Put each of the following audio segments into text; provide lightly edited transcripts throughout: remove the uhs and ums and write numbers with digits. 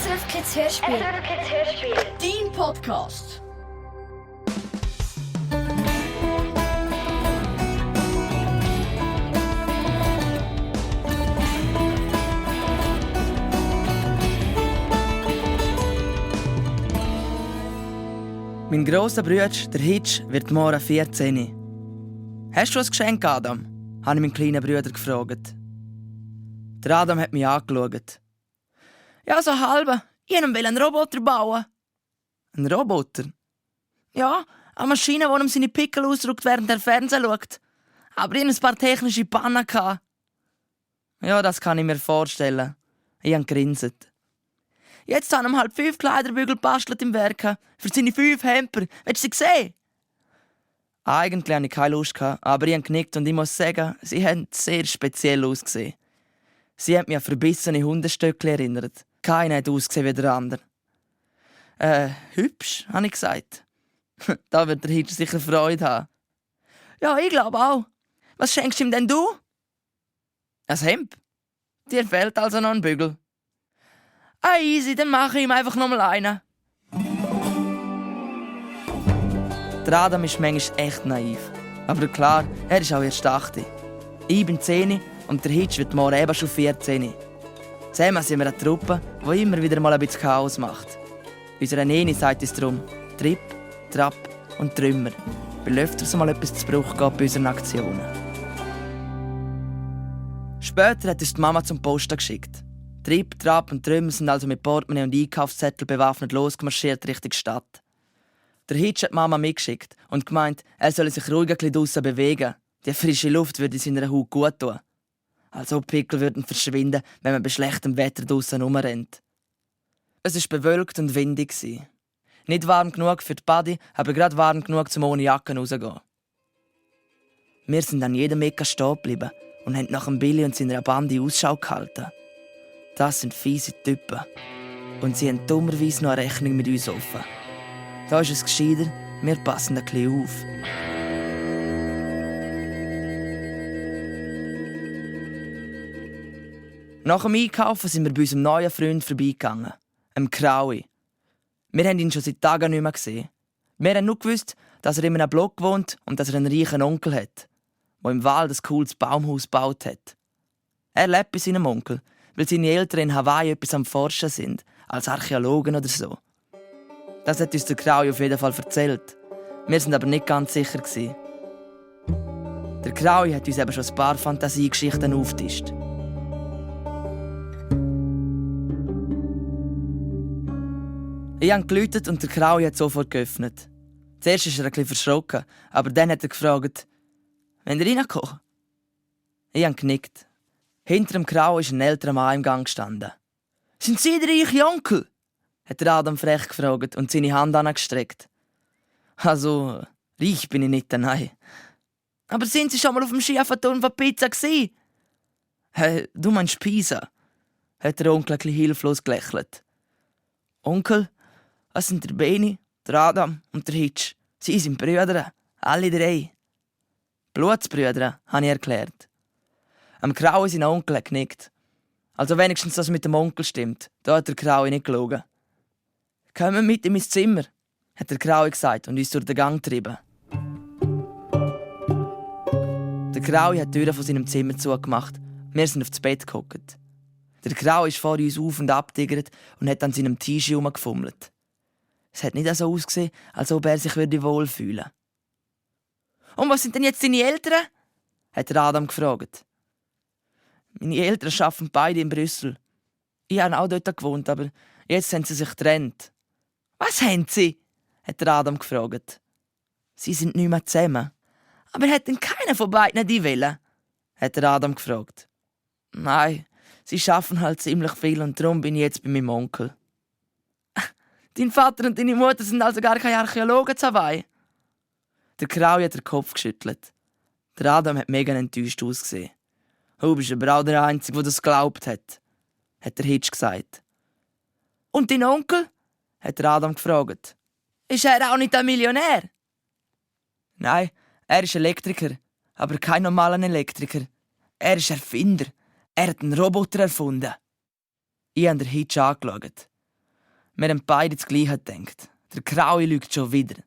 SRF Kids Hörspiel. SRF Kids Hörspiel. Dein Podcast. Mein grosser Bruder, der Hitch, wird morgen 14. «Hast du ein Geschenk, Adam?» habe ich meinen kleinen Bruder gefragt. Der Adam hat mich angeschaut. «Ja, so halbe. Ich will einen Roboter bauen.» «Ein Roboter?» «Ja, eine Maschine, die ihm seine Pickel ausdrückt, während er Fernsehen schaut. Aber ich hatte ein paar technische Pannen. «Ja, das kann ich mir vorstellen.» Ich habe gegrinset. «Jetzt haben ihm halt 5 Kleiderbügel gebastelt im Werk. Für seine 5 Hemper. Willst du sie sehen?» Eigentlich hatte ich keine Lust, aber ich habe genickt und ich muss sagen, sie haben sehr speziell ausgesehen. Sie hat mich an verbissene Hundestöckchen erinnert. Keiner hat ausgesehen wie der andere. Hübsch, habe ich gesagt. Da wird der Hitch sicher Freude haben. «Ja, ich glaube auch. Was schenkst ihm denn du?» «Ein Hemd. Dir fehlt also noch ein Bügel.» «Easy, dann mache ich ihm einfach noch mal einen.» Der Adam ist manchmal echt naiv. Aber klar, er ist auch erst 8. Ich bin 10 und der Hitch wird morgen eben schon 14. Zusammen sind wir eine Truppe, die immer wieder mal ein bisschen Chaos macht. Unsere Neni sagt uns darum: Trip, Trap und Trümmer. Weil öfters mal etwas zu Bruch geht bei unseren Aktionen. Später hat uns die Mama zum Posten geschickt. Trip, Trap und Trümmer sind also mit Portemonnaie und Einkaufszettel bewaffnet losgemarschiert Richtung Stadt. Der Hitch hat die Mama mitgeschickt und gemeint, er solle sich ruhig ein bisschen draussen bewegen. Die frische Luft würde seiner Haut gut tun. Als ob Pickel würden verschwinden, wenn man bei schlechtem Wetter draussen rumrennt. Es war bewölkt und windig. Nicht warm genug für die Body, aber gerade warm genug, um ohne Jacke rauszugehen. Wir sind an jedem Ecke stehen geblieben und haben nach dem Billy und seiner Bande Ausschau gehalten. Das sind fiese Typen. Und sie haben dummerweise noch eine Rechnung mit uns offen. Da ist es gescheiter, wir passen ein bisschen auf. Nach dem Einkaufen sind wir bei unserem neuen Freund vorbeigegangen, dem Kraui. Wir haben ihn schon seit Tagen nicht mehr gesehen. Wir haben nur gewusst, dass er in einem Block wohnt und dass er einen reichen Onkel hat, der im Wald ein cooles Baumhaus gebaut hat. Er lebt bei seinem Onkel, weil seine Eltern in Hawaii etwas am Forschen sind, als Archäologen oder so. Das hat uns der Kraui auf jeden Fall erzählt. Wir sind aber nicht ganz sicher gewesen. Der Kraui hat uns eben schon ein paar Fantasiegeschichten aufgetischt. Ich habe geläutet und der Kraui hat sofort geöffnet. Zuerst ist er ein bisschen verschrocken, aber dann hat er gefragt: «Wollt ihr reinkommen?» Ich habe genickt. Hinter dem Kraui ist ein älterer Mann im Gang gestanden. «Sind Sie der reiche Onkel?» hat der Adam frech gefragt und seine Hand angestreckt. «Also, reich bin ich nicht, nein.» «Aber sind Sie schon mal auf dem Skifahrturm von Pizza gewesen?» «Du meinst Pisa?» hat der Onkel ein bisschen hilflos gelächelt. «Onkel, was sind der Beni, der Adam und der Hitch? Sie sind Brüder, alle 3. «Blutsbrüder», habe ich erklärt. Am Kraui sein Onkel hat genickt. Also wenigstens, dass es mit dem Onkel stimmt. Da hat der Kraui nicht gelogen. «Kommen mit in mein Zimmer», hat der Kraui gesagt und uns durch den Gang getrieben. Der Kraui hat die Türen von seinem Zimmer zugemacht. Wir sind aufs Bett gehockt. Der Kraui ist vor uns auf und ab getigert und hat an seinem Tisch herumgefummelt. Es hat nicht so ausgesehen, als ob er sich wohlfühlen würde. «Und was sind denn jetzt deine Eltern?» hat der Adam gefragt. «Meine Eltern arbeiten beide in Brüssel. Ich habe auch dort gewohnt, aber jetzt haben sie sich getrennt.» «Was haben sie?» hat der Adam gefragt. «Sie sind nicht mehr zusammen.» «Aber hat denn keiner von beiden die wollen?» hat der Adam gefragt. «Nein, sie arbeiten halt ziemlich viel und darum bin ich jetzt bei meinem Onkel.» «Dein Vater und deine Mutter sind also gar keine Archäologen zu Hawaii?» Der Kraui hat den Kopf geschüttelt. Der Adam hat mega enttäuscht ausgesehen. «Du bist aber auch der Einzige, der das geglaubt hat», hat der Hitch gesagt. «Und dein Onkel?» hat der Adam gefragt. «Ist er auch nicht ein Millionär?» «Nein, er ist Elektriker, aber kein normaler Elektriker. Er ist Erfinder. Er hat einen Roboter erfunden.» Ich habe den Hitch angeschaut. Wir haben beide das Gleiche gedacht. Der Kraui lügt schon wieder.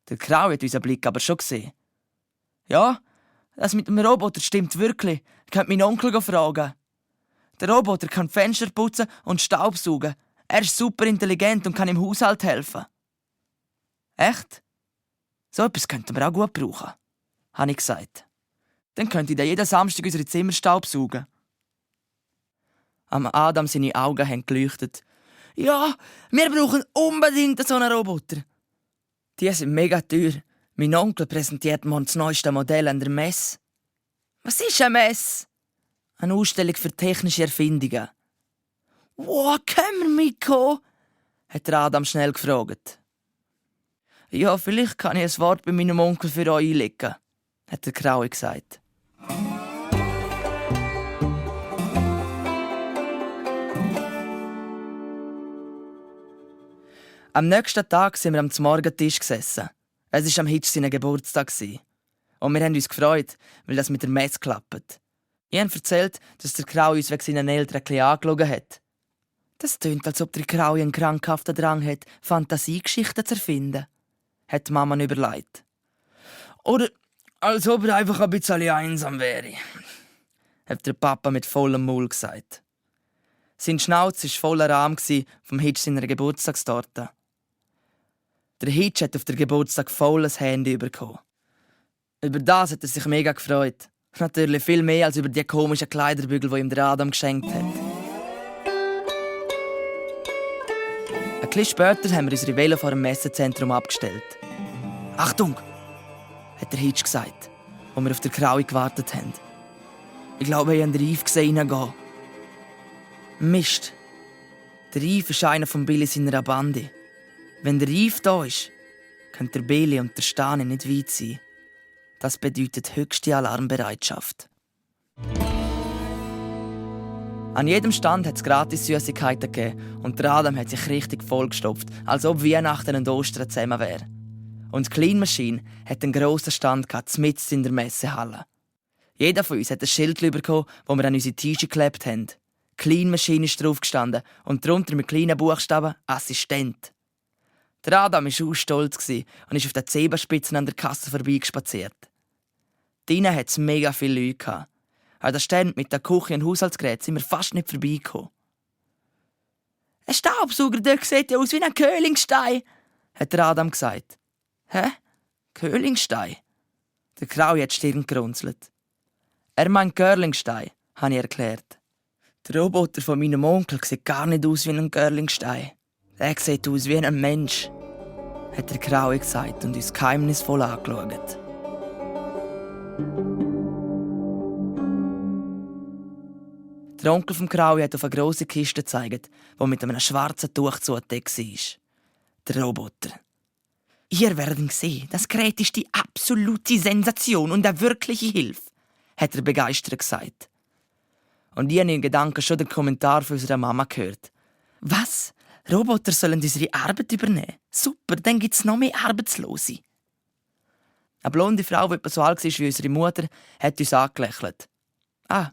Der Kraui hat unseren Blick aber schon gesehen. Ja, das mit dem Roboter stimmt wirklich. Ich könnte meinen Onkel fragen. Der Roboter kann Fenster putzen und Staubsaugen. Er ist super intelligent und kann im Haushalt helfen. Echt? So etwas könnten wir auch gut brauchen, habe ich gesagt. Dann könnte ich jeden Samstag unsere Zimmer staubsaugen. Am Adam seine Augen haben geleuchtet. Ja, wir brauchen unbedingt so einen Roboter. Die sind mega teuer. Mein Onkel präsentiert morgen das neueste Modell an der Messe. Was ist eine Messe? Eine Ausstellung für technische Erfindungen. Wow, können wir mitkommen? Hat der Adam schnell gefragt. Ja, vielleicht kann ich ein Wort bei meinem Onkel für euch einlegen, hat der Kraui gesagt. Am nächsten Tag sind wir am Morgentisch gesessen. Es war am Hitch sein Geburtstag. Und wir haben uns gefreut, weil das mit der Messe klappt. Ich habe erzählt, dass der Kraui uns wegen seinen Eltern ein bisschen angeschaut hat. Das tönt, als ob der Kraui einen krankhaften Drang hat, Fantasiegeschichten zu erfinden, hat die Mama überlegt. Oder als ob er einfach ein bisschen einsam wäre, hat der Papa mit vollem Maul gesagt. Sein Schnauz war voller Rahm vom Hitch seiner Geburtstagstorte. Der Hitch hat auf der Geburtstag volles Handy bekommen. Über das hat er sich mega gefreut. Natürlich viel mehr als über die komischen Kleiderbügel, die ihm der Adam geschenkt hat. Ein bisschen später haben wir unsere Velo vor dem Messezentrum abgestellt. «Achtung!» hat der Hitch gesagt, wo wir auf der Kraui gewartet haben. Ich glaube, ich habe den Reif gesehen reingehen. Mist! Der Reif ist einer von Billy seiner Bande. Wenn der Reif da ist, können der Billy und der Stani nicht weit sein. Das bedeutet höchste Alarmbereitschaft. An jedem Stand hat es gratis Süßigkeiten gegeben und der Adam hat sich richtig vollgestopft, als ob Weihnachten und Ostern zusammen wäre. Und die Clean Machine hat einen grossen Stand mitten in der Messehalle. Jeder von uns hat ein Schild bekommen, das wir an unsere Tische geklebt haben. Clean Machine ist drauf gestanden und darunter mit kleinen Buchstaben Assistent. Der Adam war auch stolz und ist auf den Zehenspitzen an der Kasse vorbeigespaziert. Drinnen hatte es mega viele Leute. An der Stand mit der Küche und Haushaltsgerät sind wir fast nicht vorbeigekommen. «Ein Staubsauger dort sieht ja aus wie ein Köhlingstein», hat der Adam gesagt. «Hä? Köhlingstein?» Der Kraui hat die Stirn gerunzelt. «Er meint Curlingstein», habe ich erklärt. Der Roboter von meinem Onkel sieht gar nicht aus wie ein Curlingstein. Er sieht aus wie ein Mensch, hat der Kraui gesagt und uns geheimnisvoll angeschaut. Der Onkel vom Kraui hat auf eine grosse Kiste gezeigt, die mit einem schwarzen Tuch zugedeckt war. Der Roboter. «Ihr werdet sehen, das Gerät ist die absolute Sensation und eine wirkliche Hilfe», hat er begeistert gesagt. Und ich habe in Gedanken schon den Kommentar von unserer Mama gehört. «Was? Roboter sollen unsere Arbeit übernehmen? Super, dann gibt es noch mehr Arbeitslose.» Eine blonde Frau, die etwa so alt war wie unsere Mutter, hat uns angelächelt. «Ah,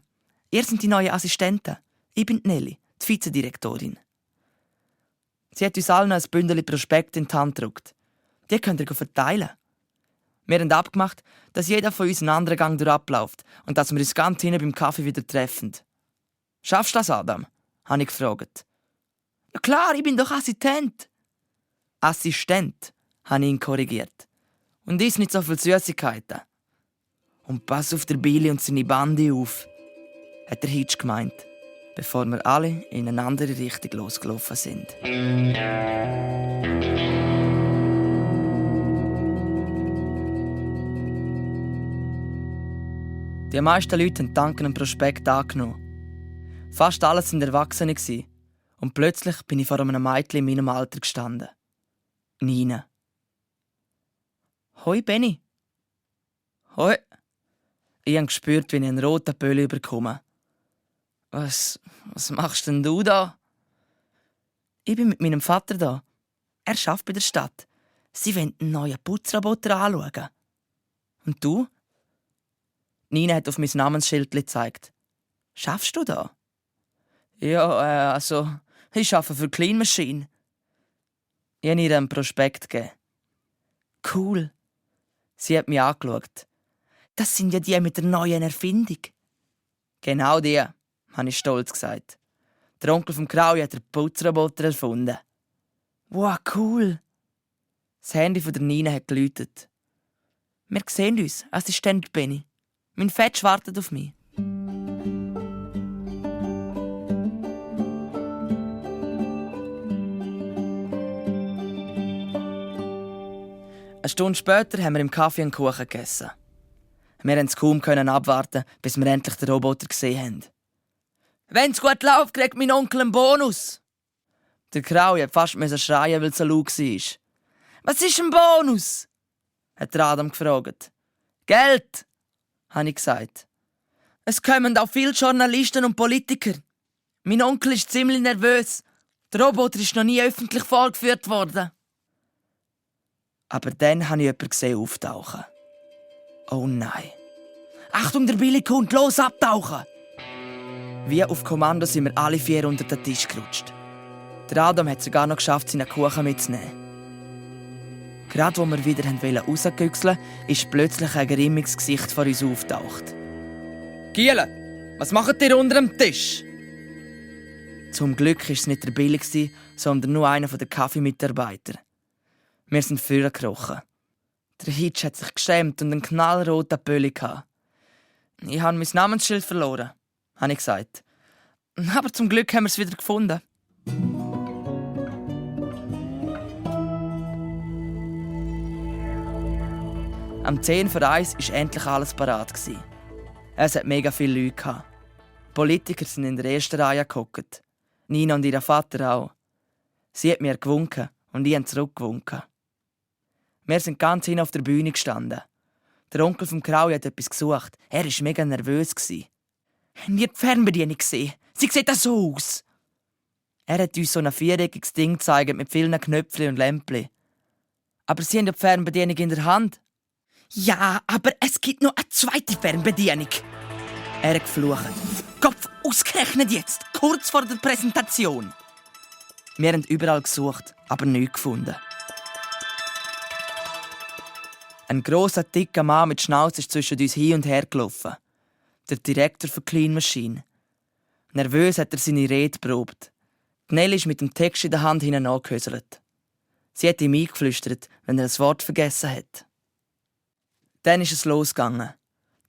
ihr seid die neue Assistentin. Ich bin Nelly, die Vizedirektorin.» Sie hat uns allen ein Bündel Prospekt in die Hand gedrückt. Die könnt ihr verteilen. Wir haben abgemacht, dass jeder von uns einen anderen Gang durchabläuft und dass wir uns ganz hinten beim Kaffee wieder treffen. «Schaffst du das, Adam?» habe ich gefragt. «Ja klar, ich bin doch Assistent.» «Assistent», habe ich ihn korrigiert. «Und isst nicht so viel Süßigkeiten.» «Und pass auf der Billy und seine Bande auf», hat der Hitch gemeint, bevor wir alle in eine andere Richtung losgelaufen sind. Die meisten Leute haben dank einem Prospekt angenommen. Fast alle waren Erwachsene. Und plötzlich bin ich vor einem Mädchen in meinem Alter gestanden. Nina. «Hoi, Benni.» «Hoi.» Ich habe gespürt, wie ich einen roten Pöll bekomme. Was machst denn du da?» «Ich bin mit meinem Vater da. Er arbeitet bei der Stadt. Sie wollen einen neuen Putzroboter anschauen.» «Und du?» Nina hat auf mein Namensschild gezeigt. «Schaffst du da?» «Ja, also, Ich arbeite für Clean Machine. Ich habe ihr einen Prospekt gegeben. Cool. Sie hat mich angeschaut. Das sind ja die mit der neuen Erfindung. Genau die, habe ich stolz gesagt. Der Onkel vom Kraui hat den Putzroboter erfunden. Wow, cool. Das Handy von der Nina hat geläutet. Wir sehen uns, Assistent Benny. Mein Fetsch wartet auf mich. Eine Stunde später haben wir im Kaffee einen Kuchen gegessen. Wir konnten es kaum abwarten, bis wir endlich den Roboter gesehen haben. «Wenn es gut läuft, kriegt mein Onkel einen Bonus!» Der Kraui hat fast schreien, weil es so laut war. «Was ist ein Bonus?» hat der Adam gefragt. «Geld!» habe ich gesagt. «Es kommen auch viele Journalisten und Politiker. Mein Onkel ist ziemlich nervös. Der Roboter ist noch nie öffentlich vorgeführt worden.» Aber dann habe ich jemanden gesehen auftauchen. Oh nein. «Achtung, der Billy kommt, los abtauchen!» Wie auf Kommando sind wir alle 4 unter den Tisch gerutscht. Der Adam hat sogar noch geschafft, seinen Kuchen mitzunehmen. Gerade als wir wieder rausgüchseln wollten, ist plötzlich ein grimmiges Gesicht vor uns auftaucht. «Giele, was macht ihr unter dem Tisch?» Zum Glück war es nicht der Billy, sondern nur einer der Kaffeemitarbeiter. Wir sind vorgekrochen. Der Hitch hat sich geschämt und einen knallroten Pulli. Ich habe mein Namensschild verloren, habe ich gesagt. Aber zum Glück haben wir es wieder gefunden. Am 10 vor 1 war endlich alles parat. Es hat mega viele Leute. Politiker sind in der ersten Reihe gehockt. Nina und ihr Vater auch. Sie hat mir gewunken und ich habe zurückgewunken. Wir sind ganz hin auf der Bühne gestanden. Der Onkel vom Kraui hat etwas gesucht. Er war mega nervös. Habt ihr die Fernbedienung gesehen? Sie sieht das so aus. Er hat uns so ein viereckiges Ding gezeigt mit vielen Knöpfchen und Lämpchen. Aber sie haben ja die Fernbedienung in der Hand. Ja, aber es gibt noch eine zweite Fernbedienung. Er hat geflucht. Kopf ausgerechnet jetzt, kurz vor der Präsentation. Wir haben überall gesucht, aber nichts gefunden. Ein grosser, dicker Mann mit Schnauze ist zwischen uns hin und her gelaufen. Der Direktor für Clean Machine. Nervös hat er seine Rede probt. Nelly ist mit dem Text in der Hand hinten angehöselt. Sie hat ihm eingeflüstert, wenn er ein Wort vergessen hat. Dann ist es losgegangen.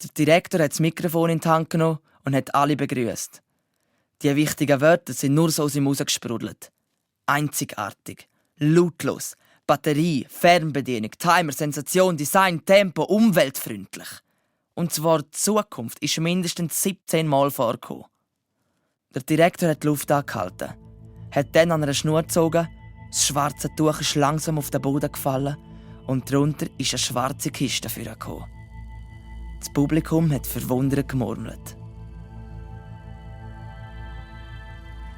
Der Direktor hat das Mikrofon in die Hand genommen und hat alle begrüßt. Die wichtigen Wörter sind nur so aus ihm rausgesprudelt. Einzigartig, lautlos, Batterie, Fernbedienung, Timer, Sensation, Design, Tempo, umweltfreundlich. Und das Wort Zukunft ist mindestens 17 Mal vorgekommen. Der Direktor hat die Luft angehalten, hat dann an einer Schnur gezogen, das schwarze Tuch ist langsam auf den Boden gefallen und darunter ist eine schwarze Kiste hervorgekommen. Das Publikum hat verwundert gemurmelt.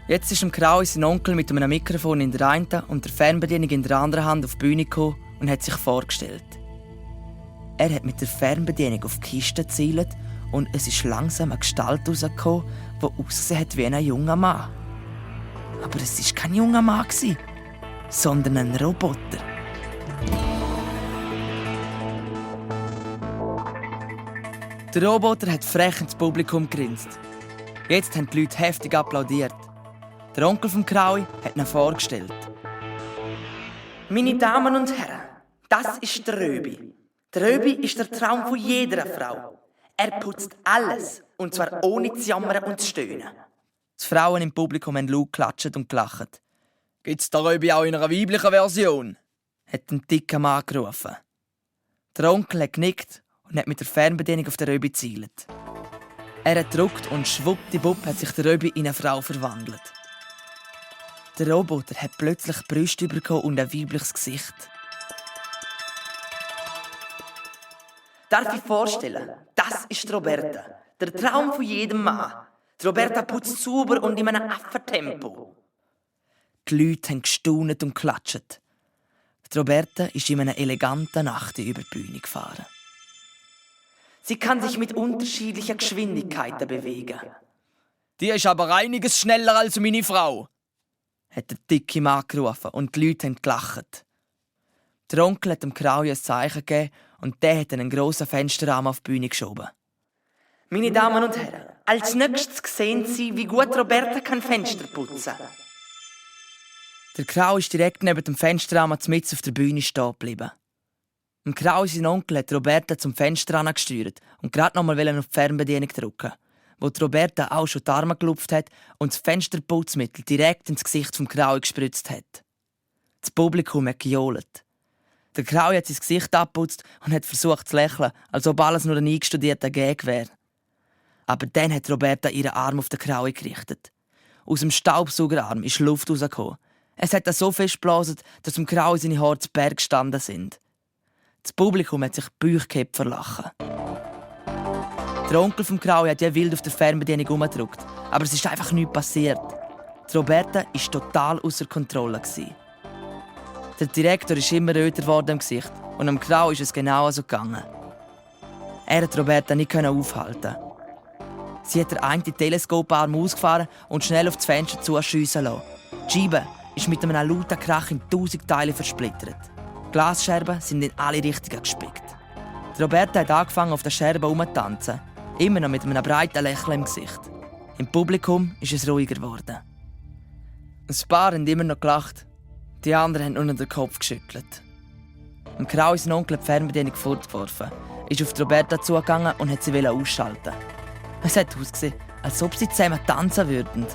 Jetzt ist Kraui sein Onkel mit einem Mikrofon in der einen und der Fernbedienung in der anderen Hand auf die Bühne gekommen und hat sich vorgestellt. Er hat mit der Fernbedienung auf die Kiste gezielt und es ist langsam eine Gestalt herausgekommen, die ausgesehen hat wie ein junger Mann. Aber es war kein junger Mann, sondern ein Roboter. Der Roboter hat frech ins Publikum gegrinst. Jetzt haben die Leute heftig applaudiert. Der Onkel vom Kraui hat ihn vorgestellt. Meine Damen und Herren, das ist der Röbi. Der Röbi ist der Traum von jeder Frau. Er putzt alles, und zwar ohne zu jammern und zu stöhnen. Die Frauen im Publikum haben laut geklatscht und gelacht. «Gibt's den Röbi auch in einer weiblichen Version?» hat ein dicker Mann gerufen. Der Onkel hat genickt und hat mit der Fernbedienung auf den Röbi gezielt. Er hat gedrückt und schwuppdiwupp hat sich der Röbi in eine Frau verwandelt. Der Roboter hat plötzlich Brüste bekommen und ein weibliches Gesicht. Darf ich vorstellen, das ist Roberta, der Traum von jedem Mann. Die Roberta putzt sauber und in einem Affentempo. Die Leute haben gestaunt und geklatscht. Die Roberta ist in einer eleganten Nacht über die Bühne gefahren. Sie kann sich mit unterschiedlicher Geschwindigkeiten bewegen. Die ist aber einiges schneller als meine Frau, hat der dicke Mann gerufen und die Leute haben gelacht. Der Onkel hat dem Kraui ein Zeichen gegeben und der hat einen grossen Fensterrahmen auf die Bühne geschoben. Meine Damen und Herren, als nächstes sehen Sie, wie gut Roberta kann Fenster putzen. Der Kraui ist direkt neben dem Fensterrahmen mitten auf der Bühne stehen geblieben. Im Kraui, sein Onkel, hat Roberta zum Fenster gesteuert und gerade noch mal auf die Fernbedienung drücken, wo die Roberta auch schon die Arme gelupft hat und das Fensterputzmittel direkt ins Gesicht vom Kraui gespritzt hat. Das Publikum hat gejohlt. Der Kraui hat sein Gesicht abgeputzt und hat versucht zu lächeln, als ob alles nur ein eingestudierter Gag wäre. Aber dann hat Roberta ihren Arm auf den Kraui gerichtet. Aus dem Staubsaugerarm ist Luft rausgekommen. Es hat so fest geblasen, dass dem Kraui seine Haare zu Berg gestanden sind. Das Publikum hat sich Bauch gehabt vor Lachen. Der Onkel vom Kraui hat ja wild auf der Fernbedienung herumgedrückt, aber es ist einfach nichts passiert. Die Roberta war total außer Kontrolle. Der Direktor ist immer röter geworden im Gesicht und am Kraui ist es genau so gegangen. Er konnte Roberta nicht aufhalten. Sie hat den einen Teleskoparm ausgefahren und schnell auf das Fenster zuschiessen lassen. Die Scheibe ist mit einem lauten Krach in 1000 Teile versplittert. Die Glasscherben sind in alle Richtungen gespickt. Die Roberta hat angefangen, auf den Scherben herumzutanzen, immer noch mit einem breiten Lächeln im Gesicht. Im Publikum ist es ruhiger geworden. Ein paar haben immer noch gelacht, die anderen haben nur den Kopf geschüttelt. Im Kraui sein Onkel hat die Fernbedienung fortgeworfen, ist auf die Roberta zugegangen und hat sie ausschalten. Es hat ausgesehen, als ob sie zusammen tanzen würden.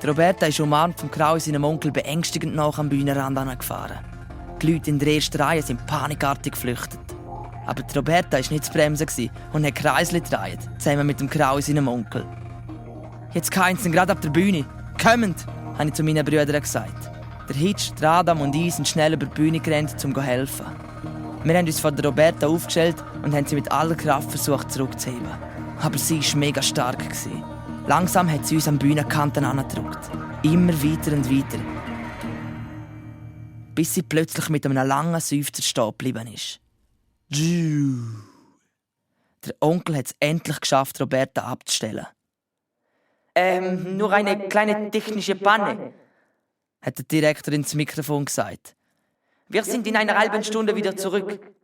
Die Roberta ist umarmt vom Kraui seinem Onkel beängstigend nach am Bühnenrand angefahren. Die Leute in der ersten Reihe sind panikartig geflüchtet. Aber die Roberta war nicht zu bremsen und hat Kreisli gedreht, zusammen mit dem Kraui seinem Onkel. «Jetzt kommen sie gerade ab der Bühne. Kommt!» habe ich zu meinen Brüdern gesagt. Der Hitch, der Adam und ich sind schnell über die Bühne gerannt, um zu helfen. Wir haben uns vor der Roberta aufgestellt und haben sie mit aller Kraft versucht zurückzuheben. Aber sie war mega stark. Langsam hat sie uns an Bühnenkanten angedrückt. Immer weiter und weiter. Bis sie plötzlich mit einem langen Seufzer stehen geblieben ist. Der Onkel hat es endlich geschafft, Roberta abzustellen. Nur eine kleine technische Panne, hat der Direktor ins Mikrofon gesagt. Wir sind in einer halben Stunde wieder zurück.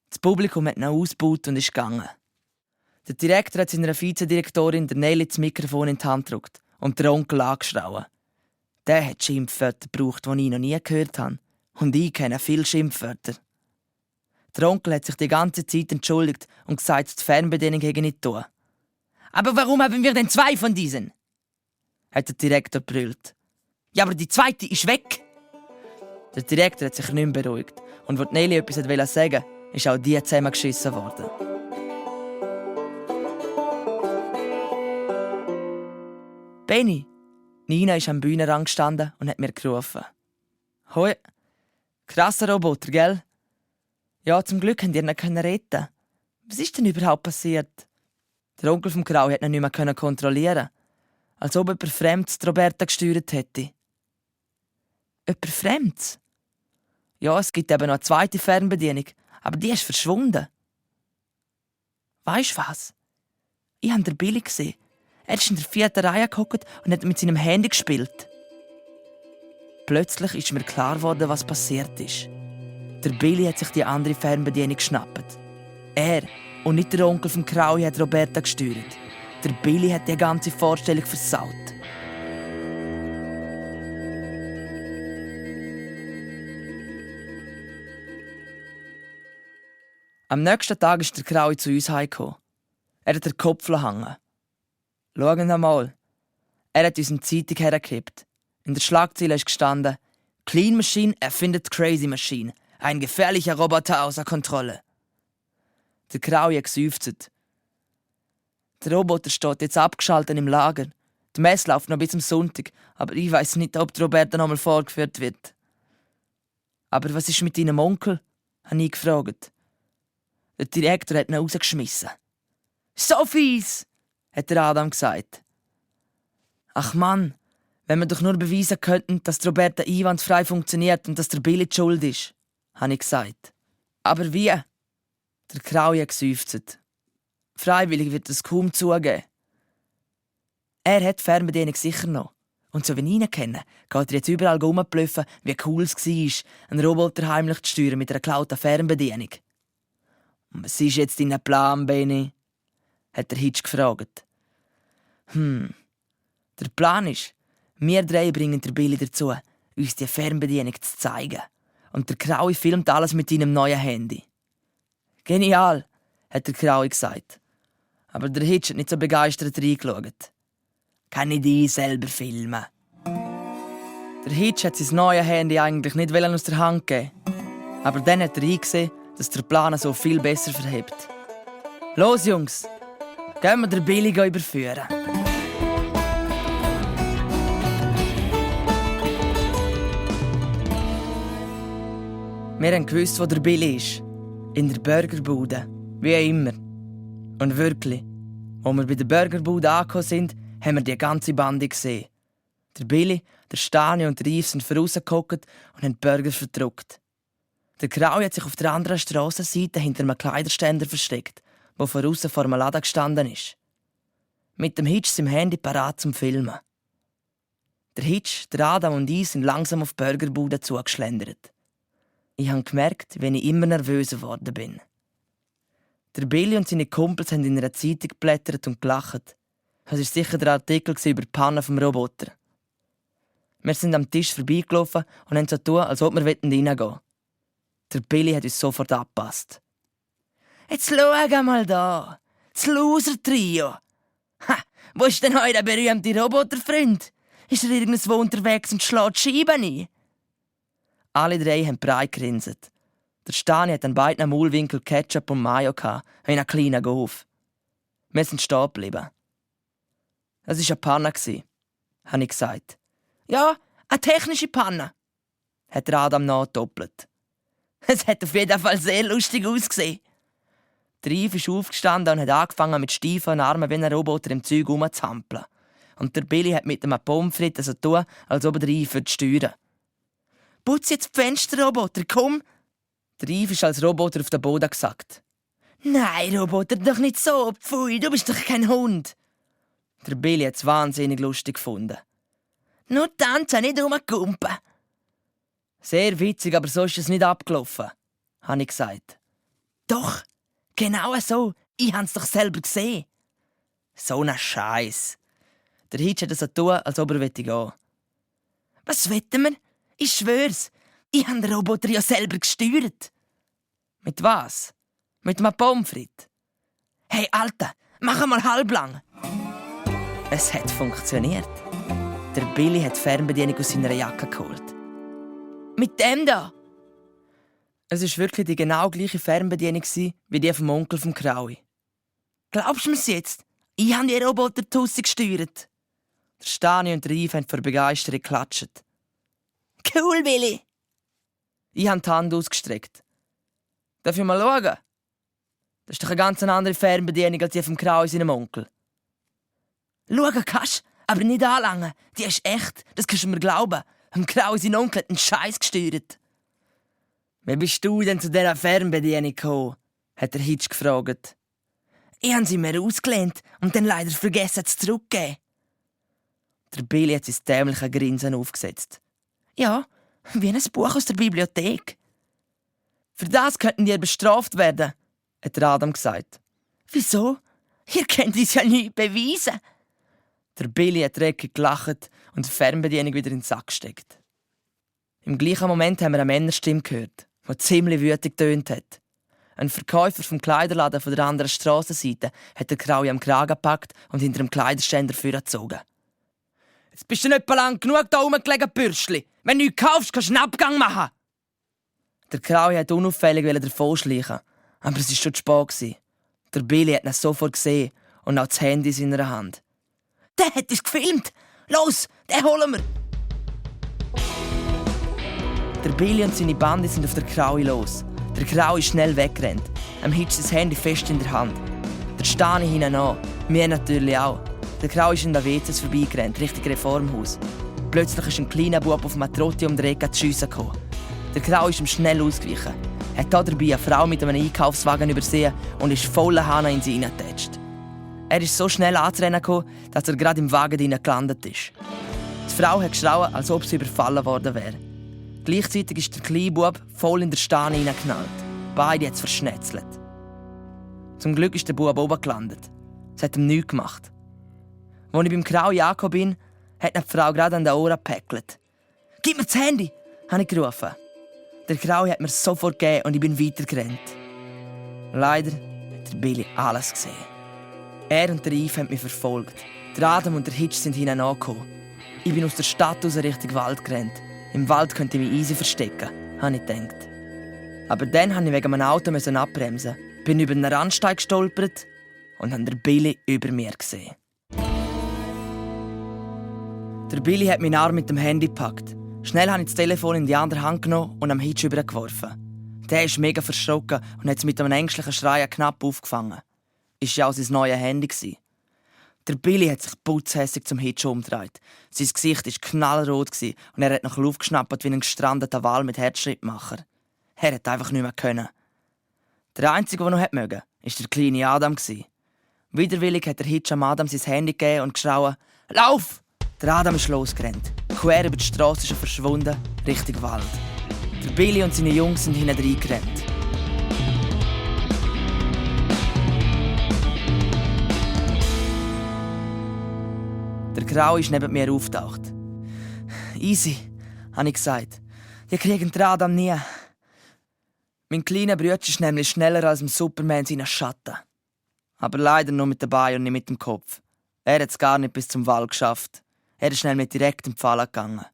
Das Publikum hat ihn ausgebaut und ist gegangen. Der Direktor hat seiner Vizedirektorin der Nelly das Mikrofon in die Hand gedrückt und der Onkel angeschrien. Der hat Schimpfwörter gebraucht, die ich noch nie gehört habe. Und ich kenne viele Schimpfwörter. Der Onkel hat sich die ganze Zeit entschuldigt und gesagt, die Fernbedienung hätte nicht getan. «Aber warum haben wir denn 2 von diesen?» hat der Direktor brüllt. «Ja, aber die zweite ist weg!» Der Direktor hat sich nicht mehr beruhigt. Und als Nelly etwas sagen wollte, ist auch die zusammengeschissen worden. «Benny!» Nina ist am Bühnenrand gestanden und hat mir gerufen. «Hoi! Krasser Roboter, gell?» «Ja, zum Glück könnt ihr ihn retten. Was ist denn überhaupt passiert?» Der Onkel vom Kraui hat ihn nicht mehr kontrollieren. Als ob jemand Fremdes die Roberta gesteuert hätte. Jemand Fremdes? Ja, es gibt eben noch eine zweite Fernbedienung, aber die ist verschwunden. Weisst du was? Ich habe den Billy gesehen. Er ist in der 4. Reihe gehockt und hat mit seinem Handy gespielt. Plötzlich ist mir klar geworden, was passiert ist. Der Billy hat sich die andere Fernbedienung geschnappt. Er und nicht der Onkel vom Kraui hat Roberta gesteuert. Der Billy hat die ganze Vorstellung versaut. Am nächsten Tag ist der Kraui zu uns heimgekommen. Er hat den Kopf hängen. Schauen Sie mal. Er hat uns eine Zeitung hergekippt. In der Schlagzeile ist gestanden: «Clean Machine erfindet Crazy Machine. Ein gefährlicher Roboter außer Kontrolle.» Der Kraui hat geseufzt. Der Roboter steht jetzt abgeschaltet im Lager. Die Messe läuft noch bis zum Sonntag, aber ich weiss nicht, ob die Roberta noch mal vorgeführt wird. «Aber was ist mit deinem Onkel?» habe ich gefragt. Der Direktor hat ihn rausgeschmissen. «So fies!» hat der Adam gesagt. «Ach Mann, wenn wir doch nur beweisen könnten, dass die Roberta einwandfrei funktioniert und dass der Billy die schuld ist», habe ich gesagt. «Aber wie?» Der Kraui hat geseufzt. «Freiwillig wird es kaum zugeben.» Er hat die Fernbedienung sicher noch. Und so wie ich ihn kenne, geht er jetzt überall rumblöffen, wie cool es war, einen Roboter heimlich zu steuern mit einer geklauten Fernbedienung. Und was ist jetzt dein Plan, Benny? Hat der Hitch gefragt. Der Plan ist, wir drei bringen der Billy dazu, uns die Fernbedienung zu zeigen. Und der Kraui filmt alles mit seinem neuen Handy. Genial, hat der Kraui gesagt. Aber der Hitch hat nicht so begeistert reingeschaut. Kann ich die selber filmen? Der Hitch hat sein neues Handy eigentlich nicht aus der Hand geben. Aber dann hat er eingesehen, dass der Plan so viel besser verhebt. Los, Jungs! Gehen wir den Billy überführen. Wir haben gewusst, wo der Billy ist. In der Burgerbude. Wie immer. Und wirklich, als wir bei der Burgerbude angekommen sind, haben wir die ganze Bande gesehen. Der Billy, der Stani und der Yves sind vorausgehockt und haben die Burger verdruckt. Der Kraui hat sich auf der anderen Strassenseite hinter einem Kleiderständer versteckt, der voraus vor einem Laden gestanden ist. Mit dem Hitch im Handy parat zum Filmen. Der Hitch, der Adam und ich sind langsam auf die Burgerbude zugeschlendert. Ich habe gemerkt, wie ich immer nervöser geworden bin. Der Billy und seine Kumpels haben in einer Zeitung geblättert und gelacht. Es war sicher der Artikel über die Panne vom Roboter. Wir sind am Tisch vorbeigelaufen und haben so getan, als ob wir reingehen wollten. Der Billy hat uns sofort angepasst. «Jetzt schau mal da! Das Loser-Trio! Ha! Wo ist denn heute der berühmte Roboterfreund? Ist er irgendwo unterwegs und schlägt Scheiben ein?» Alle drei haben breit gegrinset. Der Stani hat an beiden Maulwinkeln Ketchup und Mayo in einem kleinen Golf. Wir sind stehen geblieben. Es war eine Panne, habe ich gesagt. «Ja, eine technische Panne», hat der Adam nachgedoppelt. Es hat auf jeden Fall sehr lustig ausgesehen. Der Yves ist aufgestanden und hat angefangen, mit steifen Armen wie ein Roboter im Zeug rumzuhampeln. Und der Billy hat mit einem Pommes frites so tun, als ob er den Yves steuern. «Putz jetzt die Fenster, Roboter, komm!» Der Yves ist als Roboter auf den Boden gesackt. «Nein, Roboter, doch nicht so, pfui, du bist doch kein Hund!» Der Billy hat es wahnsinnig lustig gefunden. «Nur tanzen, nicht rumkumpen!» «Sehr witzig, aber so ist es nicht abgelaufen», habe ich gesagt. «Doch, genau so. Ich habe es doch selber gesehen.» «So ein Scheiß!» Der Hitch hat so getan, als ob er gehen wollte. «Was wetten wir? Ich schwör's, ich habe den Roboter ja selber gesteuert.» «Mit was? Mit einem Pommes frites?» «Hey, Alter, mach mal halblang!» Es hat funktioniert. Der Billy hat die Fernbedienung aus seiner Jacke geholt. «Mit dem da?» Es war wirklich die genau gleiche Fernbedienung wie die vom Onkel vom Kraui. «Glaubst du mir's jetzt? Ich habe die Roboter draussen gesteuert.» Der Stani und der Yves haben vor Begeisterung geklatscht. «Cool, Billy!» Ich habe die Hand ausgestreckt. «Darf ich mal schauen?» Das ist doch eine ganz andere Fernbedienung als die vom Kraui seinem Onkel. «Schauen kannst, aber nicht anlangen. Die ist echt, das kannst du mir glauben. Im Kraui sein Onkel hat einen Scheiß gesteuert.» «Wie bist du denn zu dieser Fernbedienung gekommen?» hat der Hitch gefragt. «Ich habe sie mir ausgelehnt und dann leider vergessen zu zurückgeben.» Der Billy hat sein dämliches Grinsen aufgesetzt. «Ja, wie ein Buch aus der Bibliothek.» «Für das könnten die bestraft werden», hat Adam gesagt. «Wieso? Ihr könnt uns ja nicht beweisen.» Der Billy hat dreckig gelacht und die Fernbedienung wieder in den Sack gesteckt. Im gleichen Moment haben wir eine Männerstimme gehört, die ziemlich wütend getönt hat. Ein Verkäufer vom Kleiderladen von der anderen Strassenseite hat den Kraui am Kragen gepackt und hinter dem Kleiderständer vorgezogen. «Jetzt bist du nicht lang genug da rumgelegen, Bürschli. Wenn du nichts kaufst, kannst du einen Abgang machen.» Der Kraui wollte unauffällig davonschleichen, aber es war schon zu spät. Der Billy hat ihn sofort gesehen und auch das Handy in seiner Hand. «Der hat uns gefilmt! Los, den holen wir!» Der Billy und seine Bande sind auf den Kraui los. Der Kraui ist schnell weggerannt. Hitch das Handy fest in der Hand. Der Stani hinten an. Wir natürlich auch. Der Kraui ist in der WCs vorbeigerannt, Richtung Reformhaus. Plötzlich ist ein kleiner Bub auf einem Trotti um die Ecke zu schiessen gekommen. Der Kraui ist ihm schnell ausgewichen. Er hat dabei eine Frau mit einem Einkaufswagen übersehen und ist voller Hahn in sie hineingetatscht. Er ist so schnell anzurennen gekommen, dass er gerade im Wagen drinnen gelandet ist. Die Frau hat geschrauen, als ob sie überfallen worden wäre. Gleichzeitig ist der kleine Bub voll in der Stahne hineingeknallt. Beide hat es verschnetzelt. Zum Glück ist der Bub oben gelandet. Es hat ihm nichts gemacht. Als ich beim Kraui angekommen bin, hat die Frau gerade an den Ohren gepäckelt. «Gib mir das Handy!» habe ich gerufen. Der Kraui hat mir sofort gegeben und ich bin weitergerannt. Leider hat der Billy alles gesehen. Er und der Yves haben mich verfolgt. Der Adam und der Hitch sind hinten angekommen. Ich bin aus der Stadt aus Richtung Wald gerannt. Im Wald könnte ich mich easy verstecken, habe ich gedacht. Aber dann musste ich wegen meinem Auto abbremsen, bin über einen Randsteig gestolpert und habe den Billy über mir gesehen. Der Billy hat meinen Arm mit dem Handy gepackt. Schnell habe ich das Telefon in die andere Hand genommen und am Hitch übergeworfen. Der ist mega verschrocken und hat es mit einem ängstlichen Schreien knapp aufgefangen. Ist ja auch sein neues Handy. Der Billy hat sich putzhässig zum Hitch umgedreht. Sein Gesicht war knallrot und er hat nach Luft geschnappt wie ein gestrandeter Wal mit Herzschrittmacher. Er hat einfach nicht mehr können. Der Einzige, der noch mögen, war der kleine Adam. Widerwillig hat der Hitch am Adam sein Handy gegeben und geschrauen: «Lauf!» Der Adam ist losgerannt. Quer über die Strasse ist er verschwunden, Richtung Wald. Der Billy und seine Jungs sind hinten reingerannt. Der Grau ist neben mir aufgetaucht. «Easy», habe ich gesagt. «Die kriegen den Adam nie.» Mein kleiner Bruder ist nämlich schneller als im Superman seinen Schatten. Aber leider nur mit den Beinen und nicht mit dem Kopf. Er hat es gar nicht bis zum Wald geschafft. Er ist schnell mit direkt im Pfahl gegangen.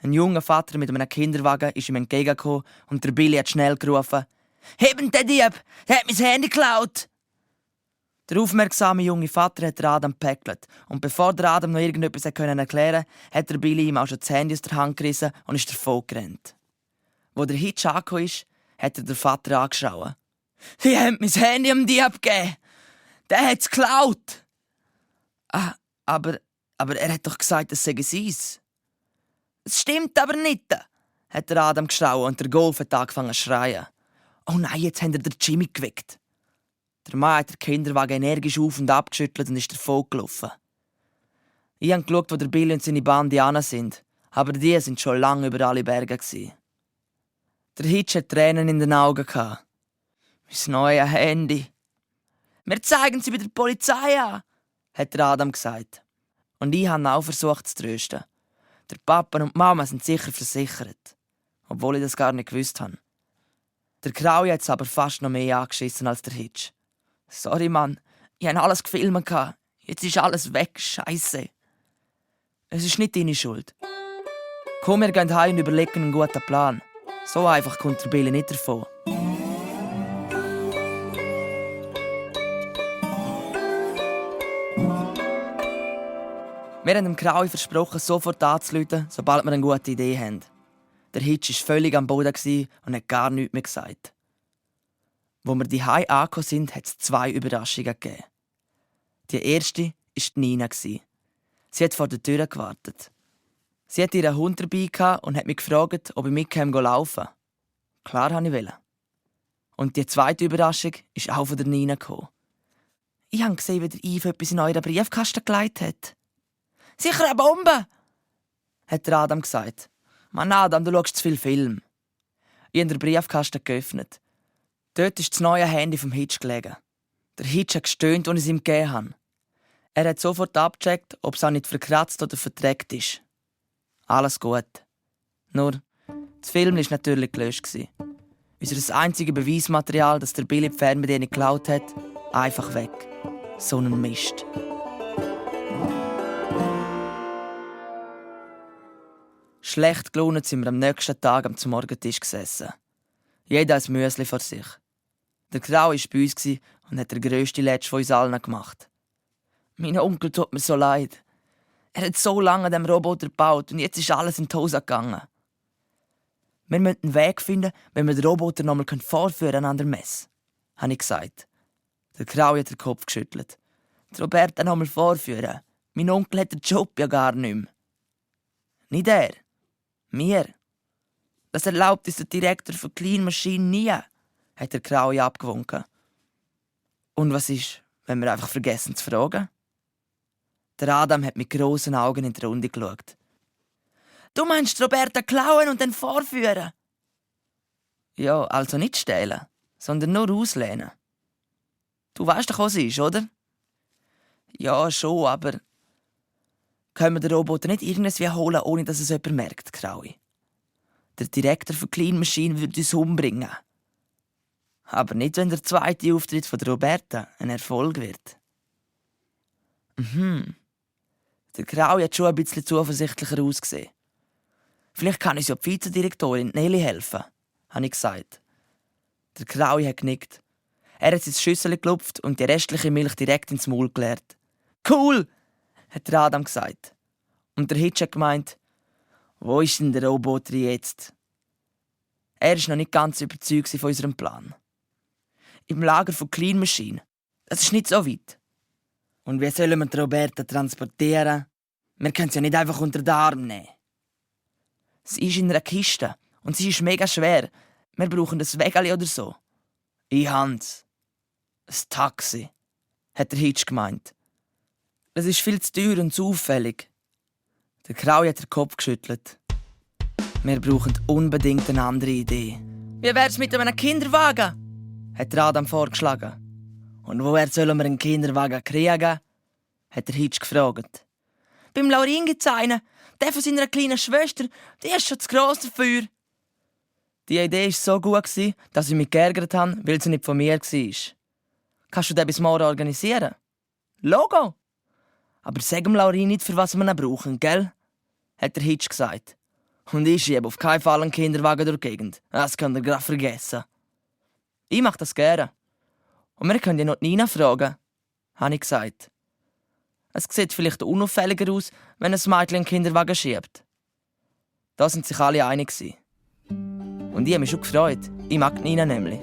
Ein junger Vater mit einem Kinderwagen ist ihm entgegengekommen und der Billy hat schnell gerufen: «Heben den Dieb! Der hat mein Handy geklaut!» Der aufmerksame junge Vater hat Adam gepäckelt und bevor der Adam noch irgendetwas erklären konnte, hat der Billy ihm auch schon das Handy aus der Hand gerissen und ist davon gerannt. Wo der Hitch angekommen ist, hat er den Vater angeschaut. «Die haben mein Handy am Dieb gegeben! Der hat es geklaut!» Aber er hat doch gesagt, es sei seins.» «Es stimmt aber nicht!» hat der Adam geschrauen und der Golf hat angefangen zu schreien. «Oh nein, jetzt hat er den Jimmy geweckt!» Der Mann hat den Kinderwagen energisch auf und ab geschüttelt und ist davon gelaufen. Ich habe geschaut, wo der Billy und seine Bande hin sind, aber die sind schon lange über alle Berge gewesen. Der Hitch hat Tränen in den Augen gehabt. «Mein neues Handy!» «Wir zeigen sie bei der Polizei an!» hat der Adam gesagt. Und ich habe ihn auch versucht zu trösten. Der Papa und die Mama sind sicher versichert. Obwohl ich das gar nicht gewusst habe. Der Kraui hat es aber fast noch mehr angeschissen als der Hitch. «Sorry, Mann. Ich habe alles gefilmt. Jetzt ist alles weg. Scheisse. Es ist nicht deine Schuld. Komm, wir gehen heim und überlegen einen guten Plan. So einfach kommt der Billy nicht davon.» Wir haben dem Kraui versprochen, sofort anzurufen, sobald wir eine gute Idee haben. Der Hitch war völlig am Boden und hat gar nichts mehr gesagt. Als wir daheim angekommen sind, hat es 2 Überraschungen gegeben. Die erste war die Nina. Sie hat vor der Tür gewartet. Sie hatte ihren Hund dabei und hat mich gefragt, ob ich mit ihm laufen kann. Klar wollte ich. Und die zweite Überraschung ist auch von der Nina gekommen. «Ich habe gesehen, wie der Yves etwas in euren Briefkasten gelegt hat.» «Sicher eine Bombe!» hat der Adam gesagt. «Mann, Adam, du schaust zu viel Film.» Ich habe den Briefkasten geöffnet. Dort ist das neue Handy vom Hitch gelegen. Der Hitch hat gestöhnt, als ich es ihm gegeben habe. Er hat sofort abgecheckt, ob es auch nicht verkratzt oder verdreckt ist. Alles gut. Nur, das Film war natürlich gelöscht. Unser einziges Beweismaterial, das der Billy die Fernbedienung geklaut hat, einfach weg. So ein Mist. Schlecht gelaunt sind wir am nächsten Tag am Morgentisch gesessen. Jeder ein Müsli vor sich. Der Grau war bei uns und hat den grössten Letsch von uns allen gemacht. Mein Onkel tut mir so leid. Er hat so lange an diesem Roboter gebaut und jetzt ist alles in die Hose gegangen. Wir müssen einen Weg finden, wenn wir den Roboter nochmal vorführen an der Messe, habe ich gesagt. Der Grau hat den Kopf geschüttelt. Die Roberta nochmal vorführen. Mein Onkel hat den Job ja gar nicht mehr. Nicht er. Mir. Das erlaubt uns der Direktor für Clean Machine nie, hat der Kraui abgewunken. Und was ist, wenn wir einfach vergessen zu fragen? Der Adam hat mit grossen Augen in die Runde geschaut. Du meinst Roberta klauen und dann vorführen? Ja, also nicht stehlen, sondern nur auslehnen. Du weißt doch, was es ist, oder? Ja, schon, aber... Können wir den Roboter nicht irgendwie holen, ohne dass es jemand merkt, Kraui? Der Direktor von Clean Machine würde uns umbringen. Aber nicht, wenn der zweite Auftritt von der Roberta ein Erfolg wird. Der Kraui hat schon ein bisschen zuversichtlicher ausgesehen. Vielleicht kann uns ja die Vizedirektorin Nelly helfen, habe ich gesagt. Der Kraui hat genickt. Er hat sein Schüssel geklopft und die restliche Milch direkt ins Maul geleert. «Cool!» hat der Adam gesagt. Und der Hitch hat gemeint, «Wo ist denn der Roboter jetzt?» Er war noch nicht ganz überzeugt von unserem Plan. Im Lager von Clean Machine. Das ist nicht so weit. Und wie sollen wir die Roberta transportieren? Wir können sie ja nicht einfach unter den Arm nehmen. Sie ist in einer Kiste und sie ist mega schwer. Wir brauchen ein Wägeli oder so. Ich hab's. Ein Taxi, hat der Hitch gemeint. Das ist viel zu teuer und zu auffällig. Der Kraui hat den Kopf geschüttelt. Wir brauchen unbedingt eine andere Idee. Wie wär's mit einem Kinderwagen? Hat der Adam vorgeschlagen. Und woher sollen wir einen Kinderwagen kriegen? Hat der Hitch gefragt. Beim Laurin gibt's einen. Der von seiner kleinen Schwester, die ist schon zu gross dafür. Die Idee war so gut, dass ich mich geärgert habe, weil sie nicht von mir war. Kannst du den bis morgen organisieren? Logo! Aber sag dem Laurin nicht, für was wir ihn brauchen, gell? Hat der Hitch gesagt. Und ich schiebe auf keinen Fall einen Kinderwagen durch die Gegend. Das könnt ihr gerade vergessen. Ich mache das gerne. Und wir können ja noch Nina fragen, habe ich gesagt. Es sieht vielleicht unauffälliger aus, wenn ein Mädchen einen Kinderwagen schiebt. Da sind sich alle einig. Und ich habe mich schon gefreut. Ich mag Nina nämlich.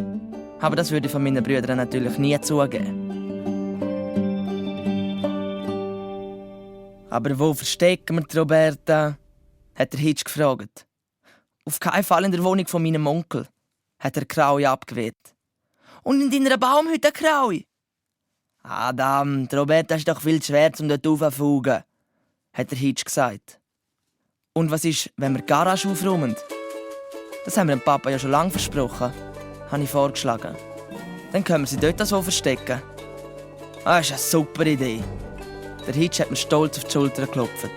Aber das würde ich von meinen Brüdern natürlich nie zugeben. Aber wo verstecken wir die Roberta? Hat der Hitch gefragt. Auf keinen Fall in der Wohnung von meinem Onkel, hat der Kraui abgewehrt. Und in deiner Baumhütte, Kraui? Adam, die Roberta ist doch viel zu schwer, um dort raufzufugen, hat der Hitch gesagt. Und was ist, wenn wir die Garage aufräumen? Das haben wir dem Papa ja schon lange versprochen, habe ich vorgeschlagen. Dann können wir sie dort so verstecken. Das ist eine super Idee. Der Hitch hat mir stolz auf die Schulter geklopft.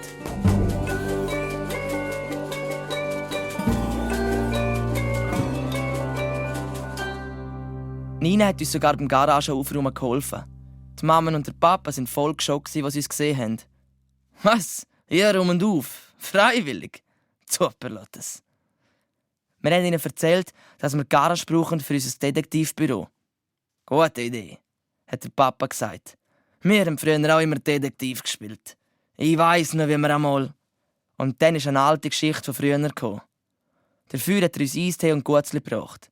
Nina hat uns sogar beim Garagenaufräumen geholfen. Die Mama und der Papa waren voll geschockt, als sie uns gesehen haben. Was? Ihr räumt auf? Freiwillig? Super, Lottes. Wir haben ihnen erzählt, dass wir Garage brauchen für unser Detektivbüro. Gute Idee, hat der Papa gesagt. Wir haben früher auch immer Detektiv gespielt. Ich weiss noch, wie wir einmal... Und dann ist eine alte Geschichte von früher gekommen. Dafür hat er uns Eistee und Gutzli gebracht.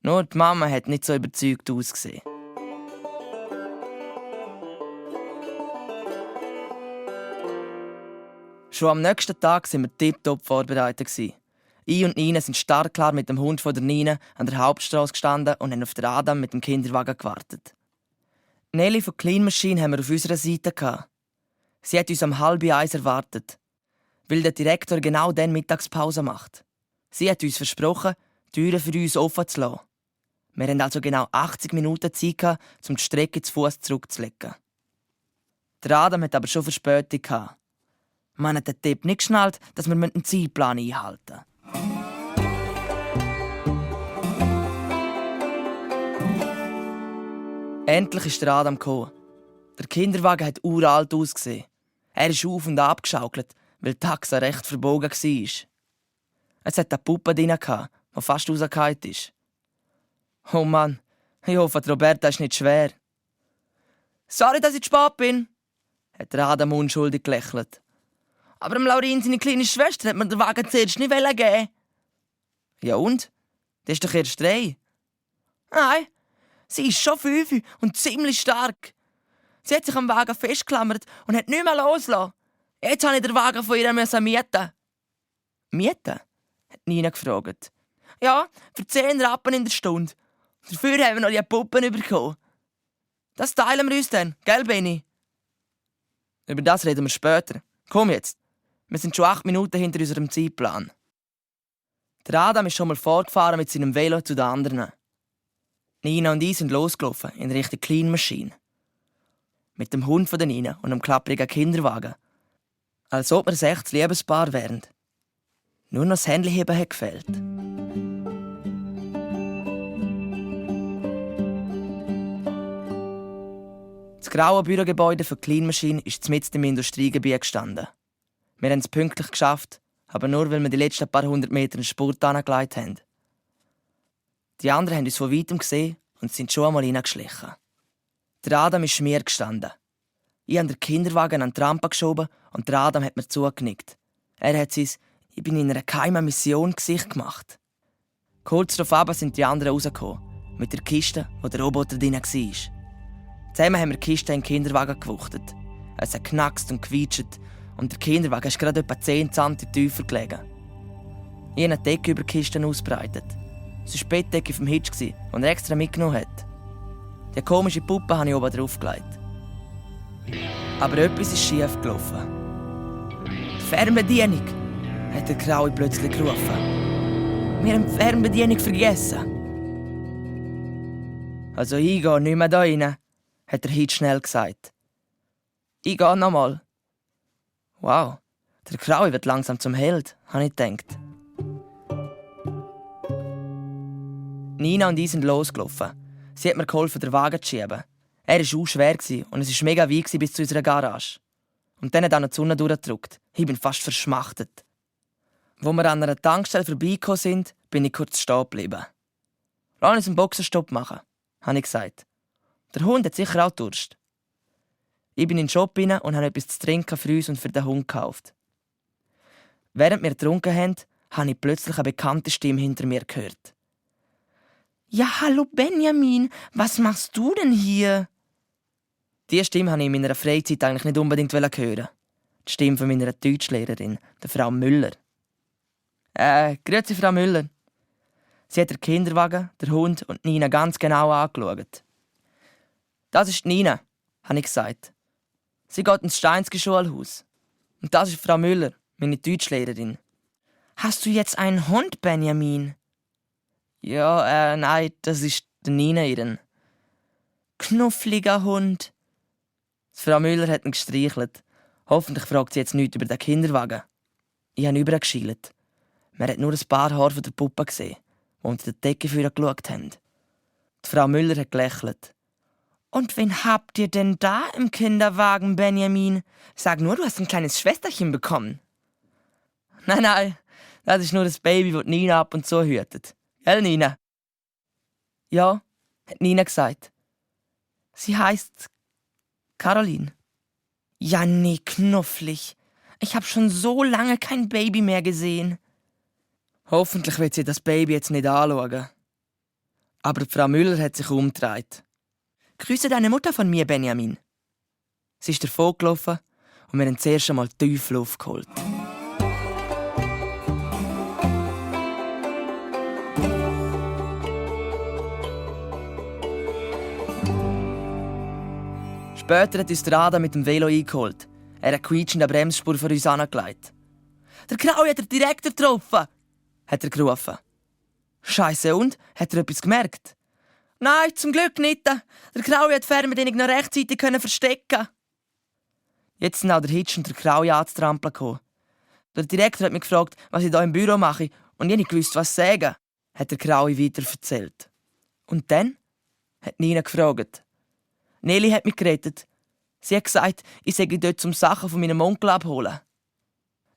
Nur die Mama hat nicht so überzeugt ausgesehen. Schon am nächsten Tag waren wir tiptop vorbereitet. Ich und Nina sind startklar mit dem Hund von der Nina an der Hauptstraße gestanden und haben auf den Adam mit dem Kinderwagen gewartet. Nelly von Clean Machine haben wir auf unserer Seite gehabt. Sie hat uns um 12:30 erwartet, weil der Direktor genau dann Mittagspause macht. Sie hat uns versprochen, die Türen für uns offen zu lassen. Wir hatten also genau 80 Minuten Zeit gehabt, um die Strecke zu Fuß zurückzulegen. Der Adam hat aber schon Verspätung gehabt. Man hat den Tipp nicht geschnallt, dass wir einen Zeitplan einhalten müssen. Endlich ist der Adam gekommen. Der Kinderwagen hat uralt ausgesehen. Er ist auf und ab geschaukelt, weil die Taxe recht verbogen war. Es hat eine Puppe drin, die fast rausgefallen ist. Oh Mann, ich hoffe, Roberta ist nicht schwer. Sorry, dass ich zu spät bin, hat der Adam unschuldig gelächelt. Aber dem Laurin, seine kleine Schwester, hat mir den Wagen zuerst nicht geben. Ja und? Das ist doch erst 3. Nein, sie ist schon 5 und ziemlich stark. Sie hat sich am Wagen festgeklammert und hat nicht mehr losgelassen. Jetzt habe ich den Wagen von ihr mieten. Mieten? Hat Nina gefragt. Ja, für 10 Rappen in der Stunde. Dafür haben wir noch die Puppen bekommen. Das teilen wir uns dann, gell, Benni? Über das reden wir später. Komm jetzt. Wir sind schon 8 Minuten hinter unserem Zeitplan. Der Adam ist schon mal fortgefahren mit seinem Velo zu den anderen. Nina und ich sind losgelaufen in Richtung Clean Machine. Mit dem Hund von der Nina und einem klapprigen Kinderwagen. Als ob wir 6 Liebespaar wären. Nur noch das Händleheben hat gefehlt. Das graue Bürogebäude für Clean Machine ist mitten im Industriegebiet gestanden. Wir haben es pünktlich geschafft, aber nur, weil wir die letzten paar 100 Meter einen Spurt angelegt haben. Die anderen haben uns von weitem gesehen und sind schon einmal hineingeschlichen. Der Adam ist mir gestanden. Ich habe den Kinderwagen an die Rampe geschoben und der Adam hat mir zugenickt. Er hat sein «Ich bin in einer geheimen Mission» Gesicht gemacht. Kurz darauf sind die anderen rausgekommen, mit der Kiste, wo der Roboter drin war. Zusammen haben wir die Kiste in den Kinderwagen gewuchtet. Es hat geknackst und quietscht und der Kinderwagen ist gerade etwa 10 cm tiefer gelegen. Ich habe eine Decke über die Kiste ausgebreitet. Es war die Bettdecke vom Hitch, die er extra mitgenommen hat. Die komische Puppe habe ich oben drauf gelegt. Aber etwas ist schief gelaufen. Die Fernbedienung, hat der Graue plötzlich gerufen. Wir haben die Fernbedienung vergessen. Also ich gehe nicht mehr da rein, hat der Hitch schnell gesagt. Ich gehe nochmal. Wow, der Graue wird langsam zum Held, habe ich gedacht. Nina und ich sind losgelaufen. Sie hat mir geholfen, den Wagen zu schieben. Er war auch schwer und es war mega weit bis zu unserer Garage. Und dann hat auch noch die Sonne durchgedrückt. Ich bin fast verschmachtet. Als wir an einer Tankstelle vorbeigekommen sind, bin ich kurz stehen geblieben. «Lass uns einen Boxenstopp machen», habe ich gesagt. Der Hund hat sicher auch Durst. Ich bin in den Shop rein und habe etwas zu trinken für uns und für den Hund gekauft. Während wir getrunken haben, habe ich plötzlich eine bekannte Stimme hinter mir gehört. «Ja, hallo Benjamin, was machst du denn hier?» Diese Stimme wollte ich in meiner Freizeit eigentlich nicht unbedingt hören. Die Stimme von meiner Deutschlehrerin, der Frau Müller. Grüezi, Frau Müller. Sie hat den Kinderwagen, den Hund und Nina ganz genau angeschaut. «Das ist Nina», habe ich gesagt. «Sie geht ins Steinski-Schulhaus. Und das ist Frau Müller, meine Deutschlehrerin.» «Hast du jetzt einen Hund, Benjamin?» «Ja, nein, das ist der Nina ihren.» «Knuffliger Hund.» Frau Müller hat ihn gestreichelt. Hoffentlich fragt sie jetzt nichts über den Kinderwagen. Ich habe übergeschielt. Man hat nur ein paar Haare von der Puppe gesehen, die unter der Decke für ihn geschaut haben. Die Frau Müller hat gelächelt. «Und wen habt ihr denn da im Kinderwagen, Benjamin? Sag nur, du hast ein kleines Schwesterchen bekommen.» Nein, das ist nur das Baby, das Nina ab und zu hütet. Gell, Nina?» «Ja», hat Nina gesagt. «Sie heißt Caroline.» «Ja, nee, knufflig. Ich habe schon so lange kein Baby mehr gesehen.» Hoffentlich wird sie das Baby jetzt nicht anschauen. Aber Frau Müller hat sich umgedreht. «Grüße deine Mutter von mir, Benjamin.» Sie ist davon gelaufen und wir haben zuerst einmal tief Luft geholt. Später hat uns der Adam mit dem Velo eingeholt. Er hat quietschende Bremsspur vor uns angelegt. «Der Graue hat den Direktor getroffen!» hat er gerufen. «Scheisse, und? Hat er etwas gemerkt?» «Nein, zum Glück nicht. Der Graue hat die Fernbedienung noch rechtzeitig verstecken.» Jetzt sind auch der Hitch und der Graue anzutrampeln gekommen. Der Direktor hat mich gefragt, was ich hier im Büro mache, und ich nicht gewusst, was sagen, hat der Graue weiter erzählt. Und dann hat Nina gefragt. Nelly hat mich gerettet. Sie hat gesagt, ich sei dort zum Sachen von meinem Onkel abholen.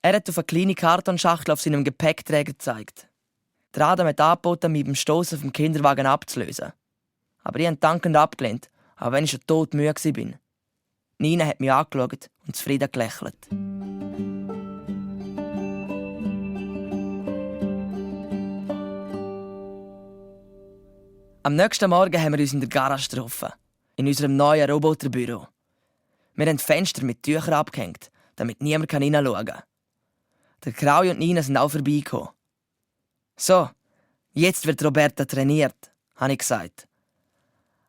Er hat auf eine kleine Kartonschachtel auf seinem Gepäckträger gezeigt. Der Adam hat angeboten, mich beim Stossen vom Kinderwagen abzulösen. Aber ich habe dankend abgelehnt, auch wenn ich schon todmüde war. Nina hat mich angeschaut und zufrieden gelächelt. Am nächsten Morgen haben wir uns in der Garage getroffen. In unserem neuen Roboterbüro. Wir haben Fenster mit Tüchern abgehängt, damit niemand hineinschauen kann. Der Graue und Nina sind auch vorbeigekommen. «So, jetzt wird Roberta trainiert», habe ich gesagt.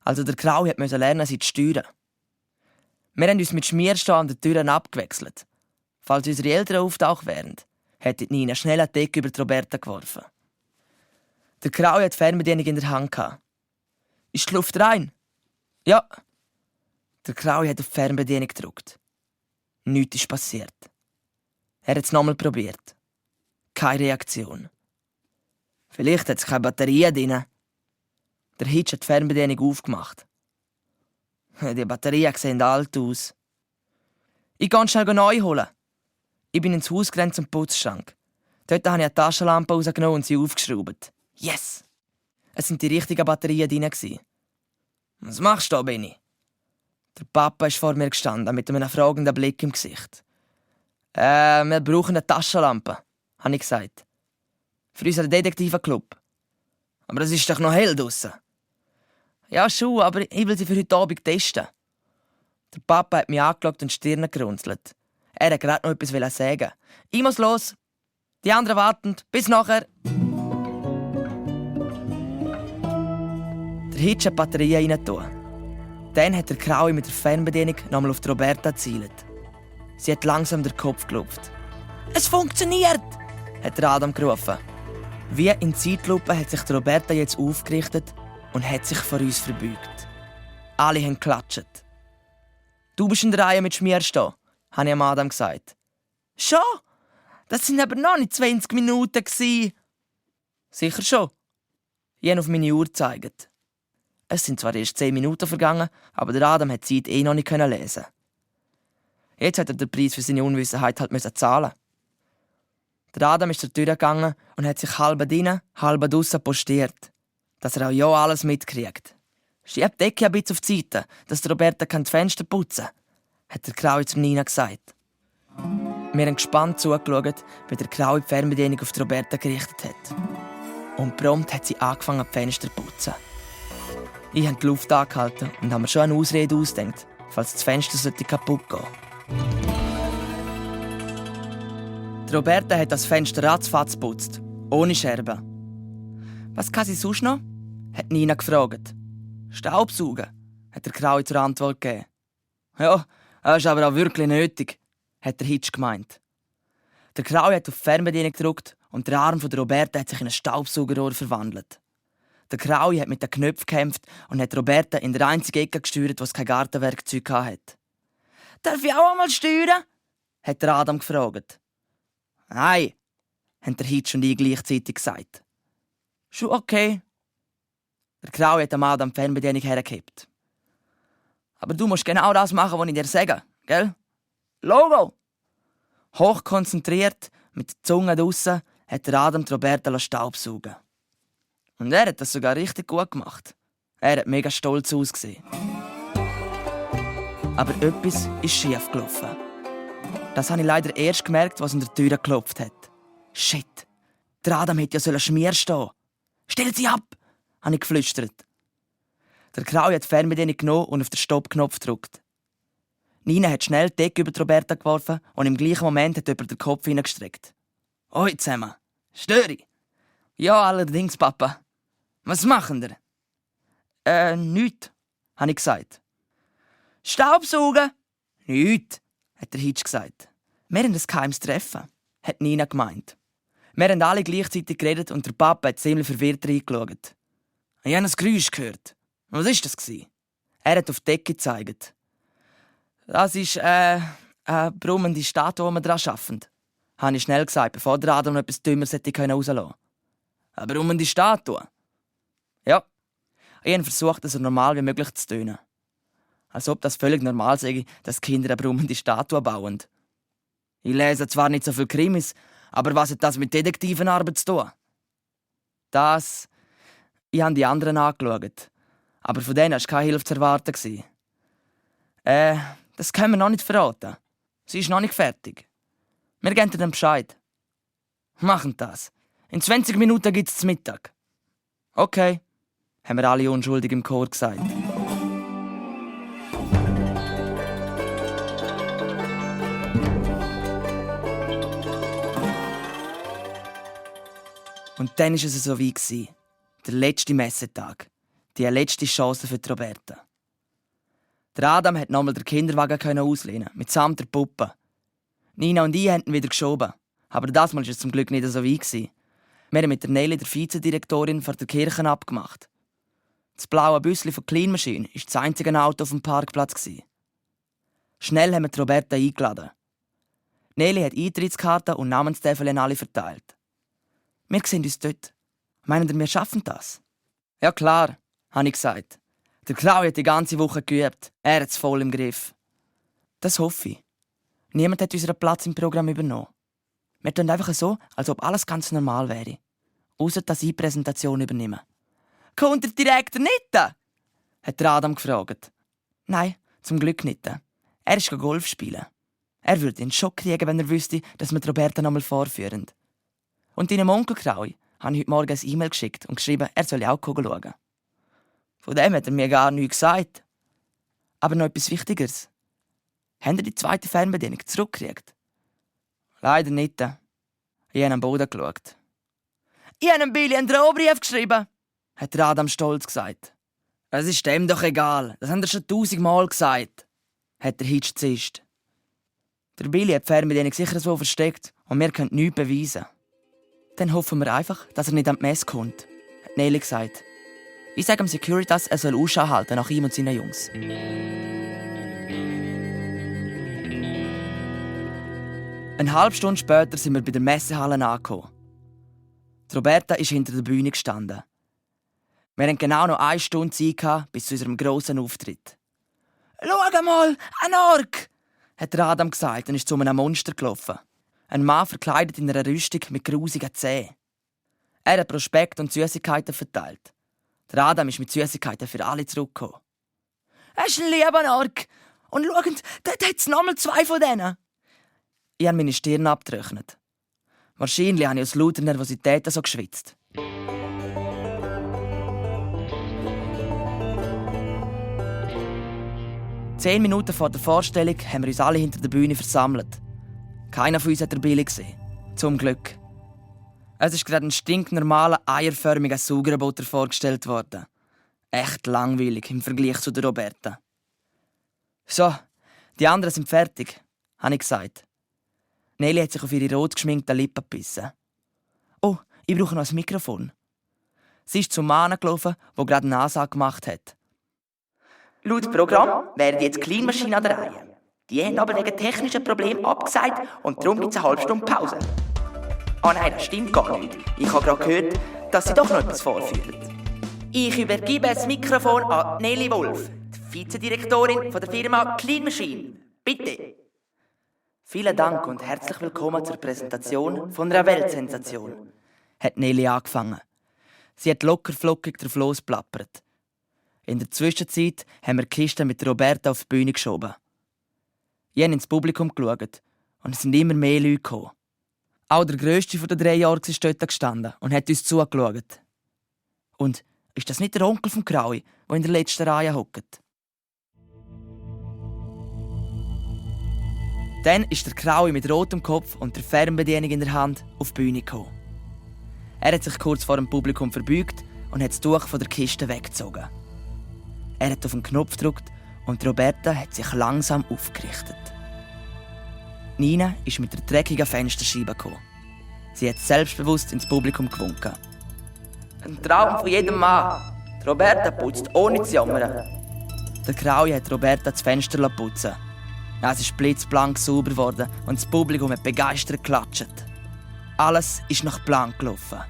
Also der Kraui musste lernen, sie zu steuern. Wir haben uns mit Schmierstoff an den Türen abgewechselt. Falls unsere Eltern auftaucht wären, hätte Nina schnell eine Decke über die Roberta geworfen. Der Kraui hat die Fernbedienung in der Hand gehabt. Ist die Luft rein? Ja. Der Kraui hat auf die Fernbedienung gedrückt. Nichts ist passiert. Er hat es nochmal probiert. Keine Reaktion. Vielleicht hat es keine Batterien drin. Der Hitch hat die Fernbedienung aufgemacht. Die Batterien sehen alt aus. Ich gehe schnell neu holen. Ich bin ins Haus gerannt zum Putzschrank. Dort habe ich eine Taschenlampe rausgenommen und sie aufgeschraubt. Yes! Es sind die richtigen Batterien drin. Was machst du da, Benni? Der Papa ist vor mir gestanden, mit einem fragenden Blick im Gesicht. Wir brauchen eine Taschenlampe, habe ich gesagt. Für unseren Detektivenclub. Aber es ist doch noch hell draussen. Ja, schon, aber ich will sie für heute Abend testen. Der Papa hat mich angeschaut und die Stirn gerunzelt. Er wollte gerade noch etwas sagen. Ich muss los. Die anderen warten. Bis nachher. Der Hitch hat die Batterien rein. Dann hat der Kraui mit der Fernbedienung nochmal auf die Roberta gezielt. Sie hat langsam den Kopf gelupft. «Es funktioniert!» hat der Adam gerufen. Wie in Zeitlupe hat sich die Roberta jetzt aufgerichtet und hat sich vor uns verbeugt. Alle haben geklatscht. «Du bist in der Reihe mit Schmierstoff», habe ich am Adam gesagt. «Schon? Das sind aber noch nicht 20 Minuten gewesen.» «Sicher schon.» Ich habe auf meine Uhr gezeigt. Es sind zwar erst 10 Minuten vergangen, aber der Adam hat die Zeit noch nicht lesen. Jetzt hat er den Preis für seine Unwissenheit halt zahlen. Der Adam ist zur Tür gegangen und hat sich halb drinnen, halb draussen postiert, dass er auch ja alles mitkriegt. «Schieb die Decke ein bisschen auf die Seite, dass die Roberta die Fenster putzen kann», hat der Kraui zu Nina gesagt. Wir haben gespannt zugeschaut, wie der Kraui die Fernbedienung auf die Roberta gerichtet hat. Und prompt hat sie angefangen, die Fenster zu putzen. Ich habe die Luft angehalten und habe mir schon eine Ausrede ausgedacht, falls das Fenster kaputt gehen sollte. Die Roberta hat das Fenster ratzfatz geputzt, ohne Scherben. «Was kann sie sonst noch?» hat Nina gefragt. «Staubsaugen», hat der Kraui zur Antwort gegeben. «Ja, das ist aber auch wirklich nötig», hat der Hitch gemeint. Der Kraui hat auf die Fernbedienung gedrückt und der Arm von der Roberta hat sich in ein Staubsaugerrohr verwandelt. Der Kraui hat mit den Knöpfen gekämpft und hat Roberta in der einzigen Ecke gesteuert, wo es kein Gartenwerkzeug hatte. «Darf ich auch einmal steuern?» hat der Adam gefragt. «Nein», haben der Hitch und ich gleichzeitig gesagt. «Schon okay.» Der Kraui hat am Adam die Fernbedienung hergekippt. «Aber du musst genau das machen, was ich dir sage, gell? Logo!» Hochkonzentriert, mit der Zunge draussen, hat der Adam die Roberta staubsaugen. Und er hat das sogar richtig gut gemacht. Er hat mega stolz ausgesehen. Aber etwas ist schief gelaufen. Das habe ich leider erst gemerkt, was an der Tür geklopft hat. Shit, der Adam hätte ja Schmierstoff. «Stell sie ab!» habe ich geflüstert. Der Kraui hat die Fernbedienung genommen und auf den Stoppknopf gedrückt. Nina hat schnell die Decke über die Roberta geworfen und im gleichen Moment hat jemand den Kopf hineingestreckt. «Hoi zusammen, störe ich?» «Ja, allerdings, Papa. Was machen wir?» Nichts», habe ich gesagt. «Staubsaugen?» «Nichts», hat der Hitch gesagt. «Wir haben ein geheimes Treffen», hat Nina gemeint. Wir haben alle gleichzeitig geredet und der Papa hat ziemlich verwirrt reingeschaut. «Ich habe ein Geräusch gehört. Was war das?» Er hat auf die Decke gezeigt. «Das ist eine brummende Statue, die wir daran arbeiten», habe ich schnell gesagt, bevor der Adam noch etwas Dümmeres hätte rauslassen können. «Eine brummende Statue?» «Ja.» Ich habe versucht, es so normal wie möglich zu tönen. Als ob das völlig normal sei, dass Kinder eine brummende Statue bauen. Ich lese zwar nicht so viel Krimis, aber was hat das mit Detektivenarbeit zu tun? Ich habe die anderen angeschaut. Aber von denen war keine Hilfe zu erwarten. Das können wir noch nicht verraten. Sie ist noch nicht fertig. Wir geben dir dann Bescheid. Machen das. In 20 Minuten gibt es Mittag. Okay, haben wir alle unschuldig im Chor gesagt. Und dann war es so weit. Der letzte Messetag. Die letzte Chance für die Roberta. Der Adam hat nochmal den Kinderwagen auslehnen, mitsamt der Puppe. Nina und ich haben ihn wieder geschoben. Aber das Mal war es zum Glück nicht so weit. Wir haben mit der Nelly, der Vizedirektorin, vor der Kirche abgemacht. Das blaue Büssli von Clean Machine war das einzige Auto auf dem Parkplatz. Schnell haben wir die Roberta eingeladen. Nelly hat Eintrittskarten und Namenstäfeln an alle verteilt. Wir sehen uns dort. Meinen ihr, wir schaffen das? Ja klar, habe ich gesagt. Der Kraui hat die ganze Woche geübt. Er hat es voll im Griff. Das hoffe ich. Niemand hat unseren Platz im Programm übernommen. Wir tun einfach so, als ob alles ganz normal wäre. Ausser, dass ich die Präsentation übernehme. «Kommt der Direktor nicht?» hat der Adam gefragt. Nein, zum Glück nicht. Er ist Golf spielen. Er würde einen Schock kriegen, wenn er wüsste, dass wir die Roberta noch einmal vorführen. Und deinem Onkel Kraui habe ich heute Morgen ein E-Mail geschickt und geschrieben, er soll auch schauen. Von dem hat er mir gar nichts gesagt. Aber noch etwas Wichtigeres. Habt ihr die zweite Fernbedienung zurückgekriegt? Leider nicht. Ich habe am Boden geschaut. «Ich habe Billy einen Drohbrief geschrieben», hat der Adam stolz gesagt. «Es ist dem doch egal, das haben wir schon 1000-mal gesagt», hat der Hitch gezischt. Der Billy hat die Fernbedienung sicher so versteckt und wir können nichts beweisen. Dann hoffen wir einfach, dass er nicht an die Messe kommt, hat Nelly gesagt. Ich sage dem Securitas, er soll Ausschau halten nach ihm und seinen Jungs. Eine halbe Stunde später sind wir bei der Messehalle angekommen. Die Roberta ist hinter der Bühne gestanden. Wir hatten genau noch 1 Stunde Zeit bis zu unserem grossen Auftritt. «Schau mal, ein Ork!» hat der Adam gesagt und ist zu einem Monster gelaufen. Ein Mann verkleidet in einer Rüstung mit grusigen Zähnen. Er hat Prospekte und Süßigkeiten verteilt. Der Adam ist mit Süßigkeiten für alle zurückgekommen. «Er ist ein lieber Ork! Und schau, dort hat es nochmal 2 von denen!» Ich habe meine Stirn abgetrocknet. Wahrscheinlich habe ich aus lauter Nervosität so geschwitzt. Zehn Minuten vor der Vorstellung haben wir uns alle hinter der Bühne versammelt. Keiner von uns hat den Billy gesehen. Zum Glück. Es ist gerade ein stinknormaler, eierförmiger Saugroboter vorgestellt worden. Echt langweilig im Vergleich zu der Roberta. «So, die anderen sind fertig», habe ich gesagt. Nelly hat sich auf ihre rot geschminkten Lippen gebissen. «Oh, ich brauche noch ein Mikrofon.» Sie ist zum Mann gelaufen, der gerade eine Ansage gemacht hat. «Laut Programm wäre jetzt Clean Machine an der Reihe. Die haben aber wegen technischen Problemen abgesagt und darum gibt es eine halbe Stunde Pause.» «Oh nein, das stimmt gar nicht. Ich habe gerade gehört, dass sie doch noch etwas vorführen.» «Ich übergebe das Mikrofon an Nelly Wolf, die Vizedirektorin von der Firma Clean Machine. Bitte.» «Vielen Dank und herzlich willkommen zur Präsentation von einer Weltsensation», hat Nelly angefangen. Sie hat locker flockig drauf losplappert. In der Zwischenzeit haben wir die Kiste mit Roberta auf die Bühne geschoben. Ich habe ins Publikum geschaut und es sind immer mehr Leute gekommen. Auch der Grösste der 3 Jahre ist dort gestanden und hat uns zugeschaut. Und ist das nicht der Onkel vom Kraui, der in der letzten Reihe hockt? Dann ist der Kraui mit rotem Kopf und der Fernbedienung in der Hand auf die Bühne gekommen. Er hat sich kurz vor dem Publikum verbeugt und hat das Tuch von der Kiste weggezogen. Er hat auf den Knopf gedrückt und Roberta hat sich langsam aufgerichtet. Nina ist mit der dreckigen Fensterscheibe gekommen. Sie hat selbstbewusst ins Publikum gewunken. «Ein Traum von jedem Mann. Die Roberta putzt ohne zu jammern.» Der Kraui hat Roberta das Fenster putzen. Es ist blitzblank sauber geworden und das Publikum hat begeistert geklatscht. Alles ist nach Plan gelaufen.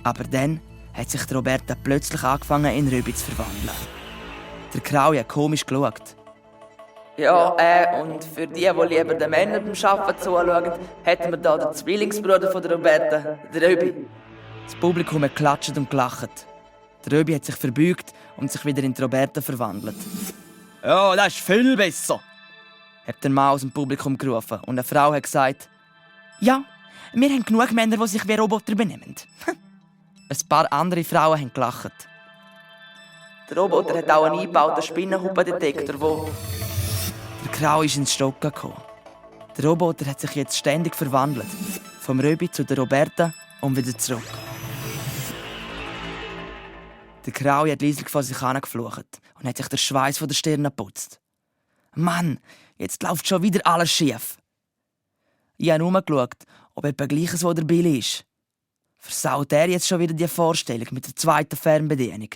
Aber dann hat sich Roberta plötzlich angefangen, in Rübi zu verwandeln. Der Kraui hat komisch geschaut. «Ja, und für die lieber den Männern beim Arbeiten zuschauen, hätten wir da den Zwillingsbruder von der Roberta, den Rübi.» Das Publikum hat geklatscht und gelacht. Der Rübi hat sich verbeugt und sich wieder in die Roberta verwandelt. «Ja, das ist viel besser», hat der Mann aus dem Publikum gerufen und eine Frau hat gesagt, «Ja, wir haben genug Männer, die sich wie Roboter benehmen.» Ein paar andere Frauen haben gelacht. Der Roboter hat auch einen eingebauten Spinnenhuppendetektor, wo... Der Kraui ist ins Stocken gekommen. Der Roboter hat sich jetzt ständig verwandelt. Vom Röbi zu der Roberta und wieder zurück. Der Kraui hat leislich vor sich hingeflucht und hat sich den Schweiß von der Stirn geputzt. Mann, jetzt läuft schon wieder alles schief. Ich habe rumgeschaut, ob etwa Gleiches, wo der Billy ist. Versaut er jetzt schon wieder die Vorstellung mit der zweiten Fernbedienung?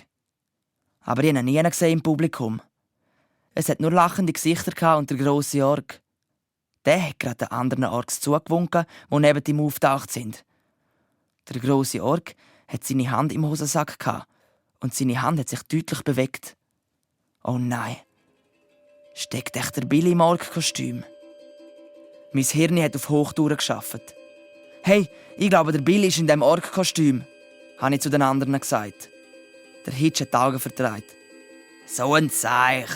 Aber ich habe ihn nie gesehen im Publikum. Es hat nur lachende Gesichter und der grosse Org. Der hat gerade den anderen Orks zugewunken, die neben ihm auftaucht sind. Der grosse Ork hat seine Hand im Hosensack und seine Hand hat sich deutlich bewegt. Oh nein. Steckt echt der Billy im Ork-Kostüm? Mein Hirn hat auf Hochtouren gearbeitet. «Hey, ich glaube, der Billy ist in diesem Ork-Kostüm», habe ich zu den anderen gesagt. Der Hitch hat die Augen verdreht. «So ein Zeich!»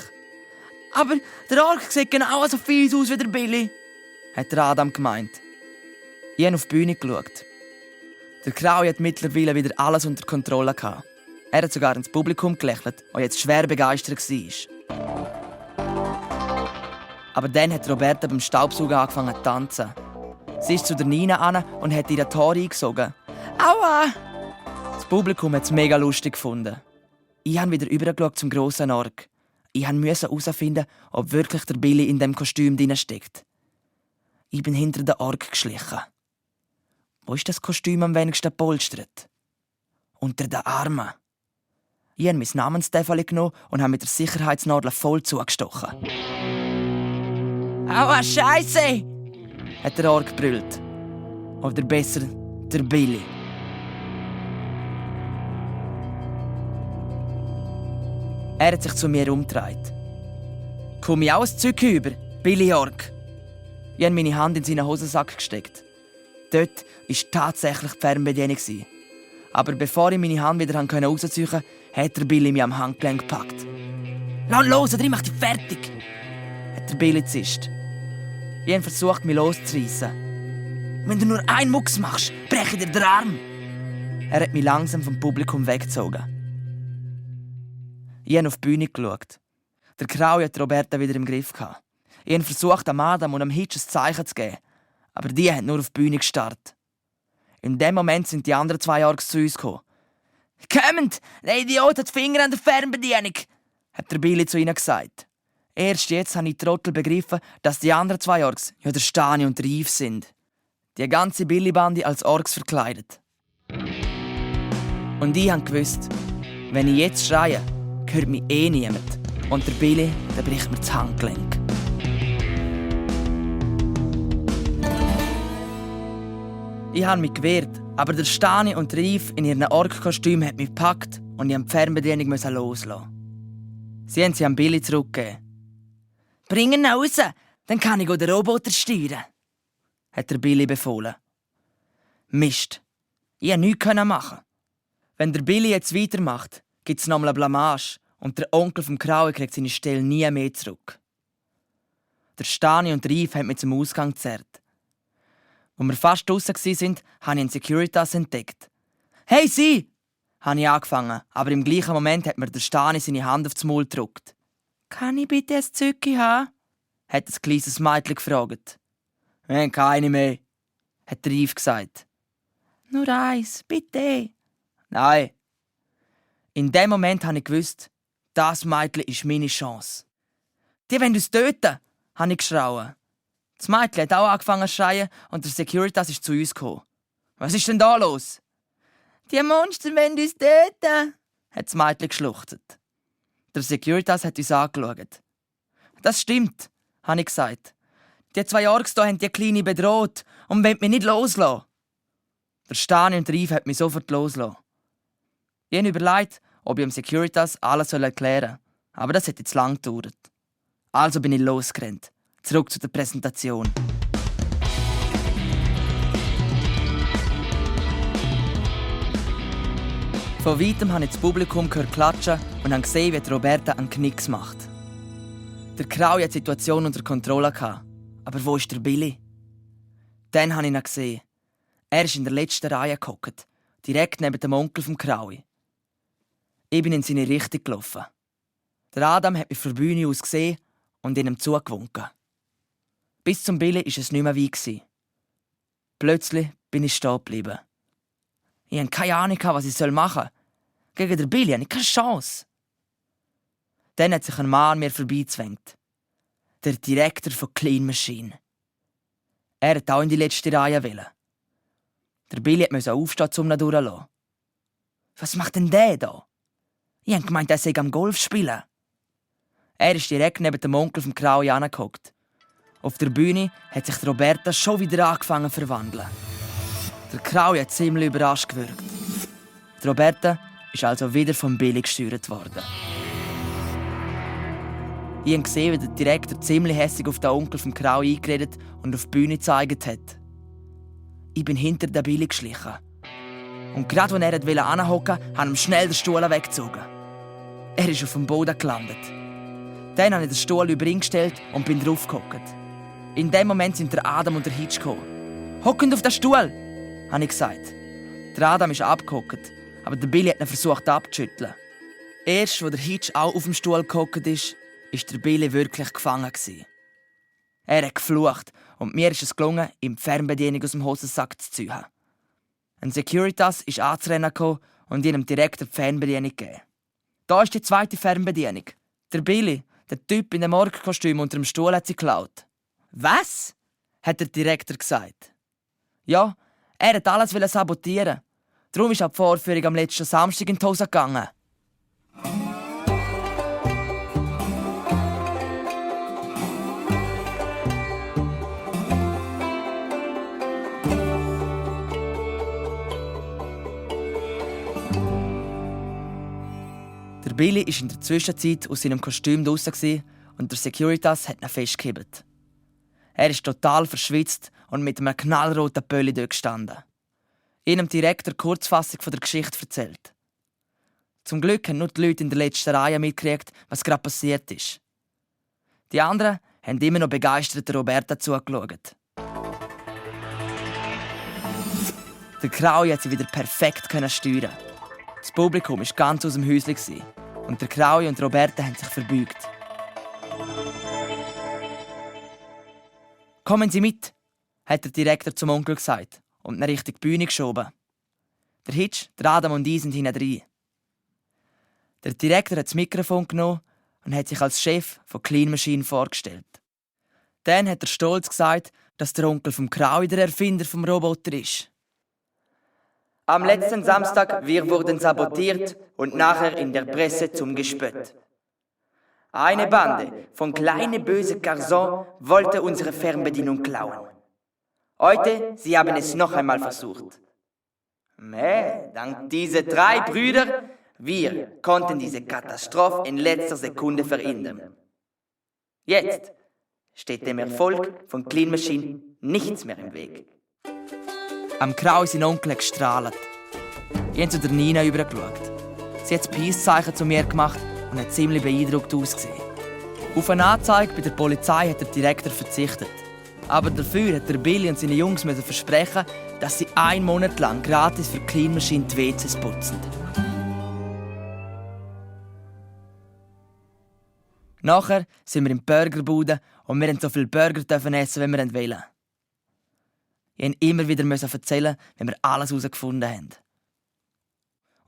«Aber der Ork sieht genau so fies aus wie der Billy», hat der Adam gemeint. Ich habe auf die Bühne geschaut. Der Kraui hat mittlerweile wieder alles unter Kontrolle gehabt. Er hat sogar ins Publikum gelächelt, das jetzt schwer begeistert war. Aber dann hat Roberta beim Staubsaugen angefangen zu tanzen. Sie ist zu der Nina an und hat ihr Tor eingesogen. Aua! Das Publikum hat es mega lustig gefunden. Ich habe wieder rübergeschaut zum grossen Ork. Ich musste herausfinden, ob wirklich der Billy in dem Kostüm drin steckt. Ich bin hinter den Ork geschlichen. Wo ist das Kostüm am wenigsten polstert? Unter den Armen. Ich habe mein Namenstäfeli genommen und habe mit der Sicherheitsnadel voll zugestochen. «Aua, Scheiße!» hat der Ork gebrüllt. Oder besser, der Billy. Er hat sich zu mir umgedreht. «Komm ich auch ein Zeug über, Billy Ork?» Ich habe meine Hand in seinen Hosensack gesteckt. Dort war tatsächlich die Fernbedienung. Aber bevor ich meine Hand wieder rausziehen konnte, hat der Billy mich am Handgelenk gepackt. «Lass los, oder ich mach dich fertig!» hat der Billy gezischt. Ich habe versucht, mich loszureissen. «Wenn du nur einen Mucks machst, breche ich dir den Arm!» Er hat mich langsam vom Publikum weggezogen. Ich habe auf die Bühne geschaut. Der Kraui hat Roberta wieder im Griff gehabt. Ich habe versucht, am Adam und am Hitch ein Zeichen zu geben. Aber die haben nur auf die Bühne gestarrt. In dem Moment sind die anderen 2 Orks zu uns gekommen. «Kommt! Der Idiot hat die Finger an der Fernbedienung!» hat der Billy zu ihnen gesagt. Erst jetzt habe ich Trottel begriffen, dass die anderen 2 Orks ja der Stani und der Yves sind. Die ganze Billy-Bande als Orks verkleidet. Und ich wusste, wenn ich jetzt schreie, hört mich eh niemand. Und der Billy, der bricht mir das Handgelenk. Ich habe mich gewehrt, aber der Stani und der Yves in ihren Ork-Kostüm haben mich gepackt und ich musste die Fernbedienung loslassen. Sie haben sie an Billy zurückgegeben. «Bring ihn raus, dann kann ich den Roboter steuern», hat der Billy befohlen. Mist, ich konnte nichts machen. Wenn der Billy jetzt weitermacht, gibt es nochmal eine Blamage und der Onkel vom Kraui kriegt seine Stelle nie mehr zurück. Der Stani und der Yves haben mich zum Ausgang gezerrt. Als wir fast draussen waren, habe ich einen Securitas entdeckt. «Hey, Sie!» habe ich angefangen, aber im gleichen Moment hat mir der Stani seine Hand aufs Maul gedrückt. «Kann ich bitte ein Zücki haben?» hat das kleines Mädchen gefragt. «Wir haben keine mehr», hat der Yves gesagt. «Nur eins, bitte.» «Nein.» In dem Moment habe ich gewusst, das Mädchen ist meine Chance. «Die wollen uns töten», habe ich geschrauen. Das Mädchen hat auch angefangen zu schreien und der Securitas ist zu uns gekommen. «Was ist denn da los?» «Die Monster wollen uns töten», hat das Mädchen geschluchzt. Der Securitas hat uns angeschaut. «Das stimmt», habe ich gesagt. «Die 2 Orks hier haben die Kleine bedroht und wollen mich nicht loslassen.» Der Stani und der Yves hat mich sofort losgelassen. Ich habe überlegt, ob ich dem Securitas alles erklären soll, aber das hätte zu lang gedauert. Also bin ich losgerannt. Zurück zu der Präsentation. Von weitem habe ich das Publikum gehört klatschen und habe gesehen, wie Roberta einen Knicks macht. Der Kraui hat die Situation unter Kontrolle gehabt. Aber wo ist der Billy? Dann habe ich ihn gesehen. Er ist in der letzten Reihe gehockt, direkt neben dem Onkel vom Kraui. Ich bin in seine Richtung gelaufen. Der Adam hat mich von der Bühne aus gesehen und ihm zugewunken. Bis zum Billy war es nicht mehr weit. Plötzlich bin ich stehen geblieben. Ich hatte keine Ahnung, was ich machen soll. Gegen den Billy hatte ich keine Chance. Dann hat sich ein Mann an mir vorbeigezwängt. Der Direktor von Clean Machine. Er wollte auch in die letzte Reihe wollen. Der Billy musste aufstehen, um ihn durchzulassen. Was macht denn der da? Ich habe gemeint, er sei am Golf spielen. Er ist direkt neben dem Onkel vom Kraui angehockt. Auf der Bühne hat sich Roberta schon wieder angefangen zu verwandeln. Der Kraui hat ziemlich überrascht gewirkt. Die Roberta ist also wieder vom Billy gesteuert worden. Ich habe gesehen, wie der Direktor ziemlich hässig auf den Onkel vom Kraui eingeredet und auf die Bühne gezeigt hat. Ich bin hinter den Billy geschlichen. Und gerade als er anhocken wollte, habe ich ihm schnell den Stuhl weggezogen. Er ist auf dem Boden gelandet. Dann habe ich den Stuhl über ihn gestellt und bin draufgehockt. In dem Moment sind der Adam und der Hitch gekommen. «Hockend auf den Stuhl!» habe ich gesagt. Der Adam ist abgehockt, aber der Billy hat ihn versucht abzuschütteln. Erst, als der Hitch auch auf dem Stuhl gehockt ist der Billy wirklich gefangen gewesen. Er hat geflucht und mir ist es gelungen, ihm die Fernbedienung aus dem Hosensack zu ziehen. Ein Securitas ist anzurennen gekommen und ihm direkt die Fernbedienung gegeben. Da ist die zweite Fernbedienung. Der Billy, der Typ in dem Morgenkostüm unter dem Stuhl, hat sie geklaut. «Was?» hat der Direktor gesagt. Ja, er wollte alles sabotieren. Darum ist auch die Vorführung am letzten Samstag in die Hose gegangen. Der Billy war in der Zwischenzeit aus seinem Kostüm draussen und der Securitas hat ihn festgehalten. Er ist total verschwitzt und mit einem knallroten Pölli dort gestanden. Ihm hat Direktor Kurzfassung von der Geschichte erzählt. Zum Glück haben nur die Leute in der letzten Reihe mitgekriegt, was gerade passiert ist. Die anderen haben immer noch begeistert Roberta zugeschaut. Der Kraui hat sie wieder perfekt steuern. Das Publikum war ganz aus dem Häuschen und der Kraui und Roberta haben sich verbeugt. «Kommen Sie mit», hat der Direktor zum Onkel gesagt und ihn Richtung Bühne geschoben. Der Hitch, der Adam und ich sind hinten. Der Direktor hat das Mikrofon genommen und hat sich als Chef von Clean Machine vorgestellt. Dann hat er stolz gesagt, dass der Onkel vom Kraui der Erfinder vom Roboter ist. Am letzten Samstag, wir wurden sabotiert und nachher in der Presse zum Gespött. Eine Bande von kleinen bösen Garçons wollte unsere Fernbedienung klauen. Heute, sie haben es noch einmal versucht. Dank dieser 3 Brüder, wir konnten diese Katastrophe in letzter Sekunde verhindern. Jetzt steht dem Erfolg von Clean Machine nichts mehr im Weg. Am Kraui sein Onkel hat gestrahlt. Ich habe zu der Nina übergeschaut. Sie hat das Peace-Zeichen zu mir gemacht und hat ziemlich beeindruckt ausgesehen. Auf eine Anzeige bei der Polizei hat der Direktor verzichtet. Aber dafür hat der Billy und seine Jungs versprechen, dass sie 1 Monat lang gratis für Clean Machine die WCs putzen. Nachher sind wir in die Burgerbude und wir durften so viele Burger essen, wie wir wollen. Ich musste immer wieder erzählen, wenn wir alles herausgefunden haben.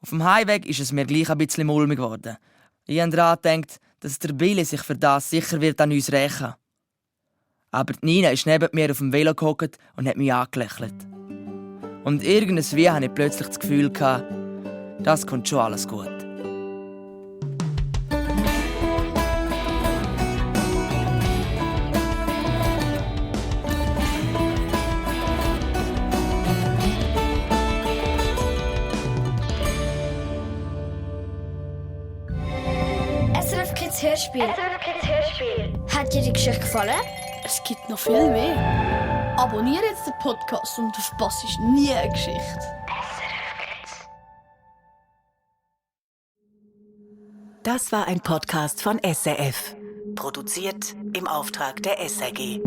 Auf dem Heimweg ist es mir gleich ein bisschen mulmig geworden. Ich habe daran gedacht, dass der Billy sich für das sicher wird an uns rächen. Aber Nina ist neben mir auf dem Velo gehockt und hat mich angelächelt. Und irgendwie hatte ich plötzlich das Gefühl, das kommt schon alles gut. SRF Kids Hörspiel. Hat dir die Geschichte gefallen? Es gibt noch viel mehr. Abonniere jetzt den Podcast und du verpasst nie eine Geschichte. Das war ein Podcast von SRF. Produziert im Auftrag der SRG.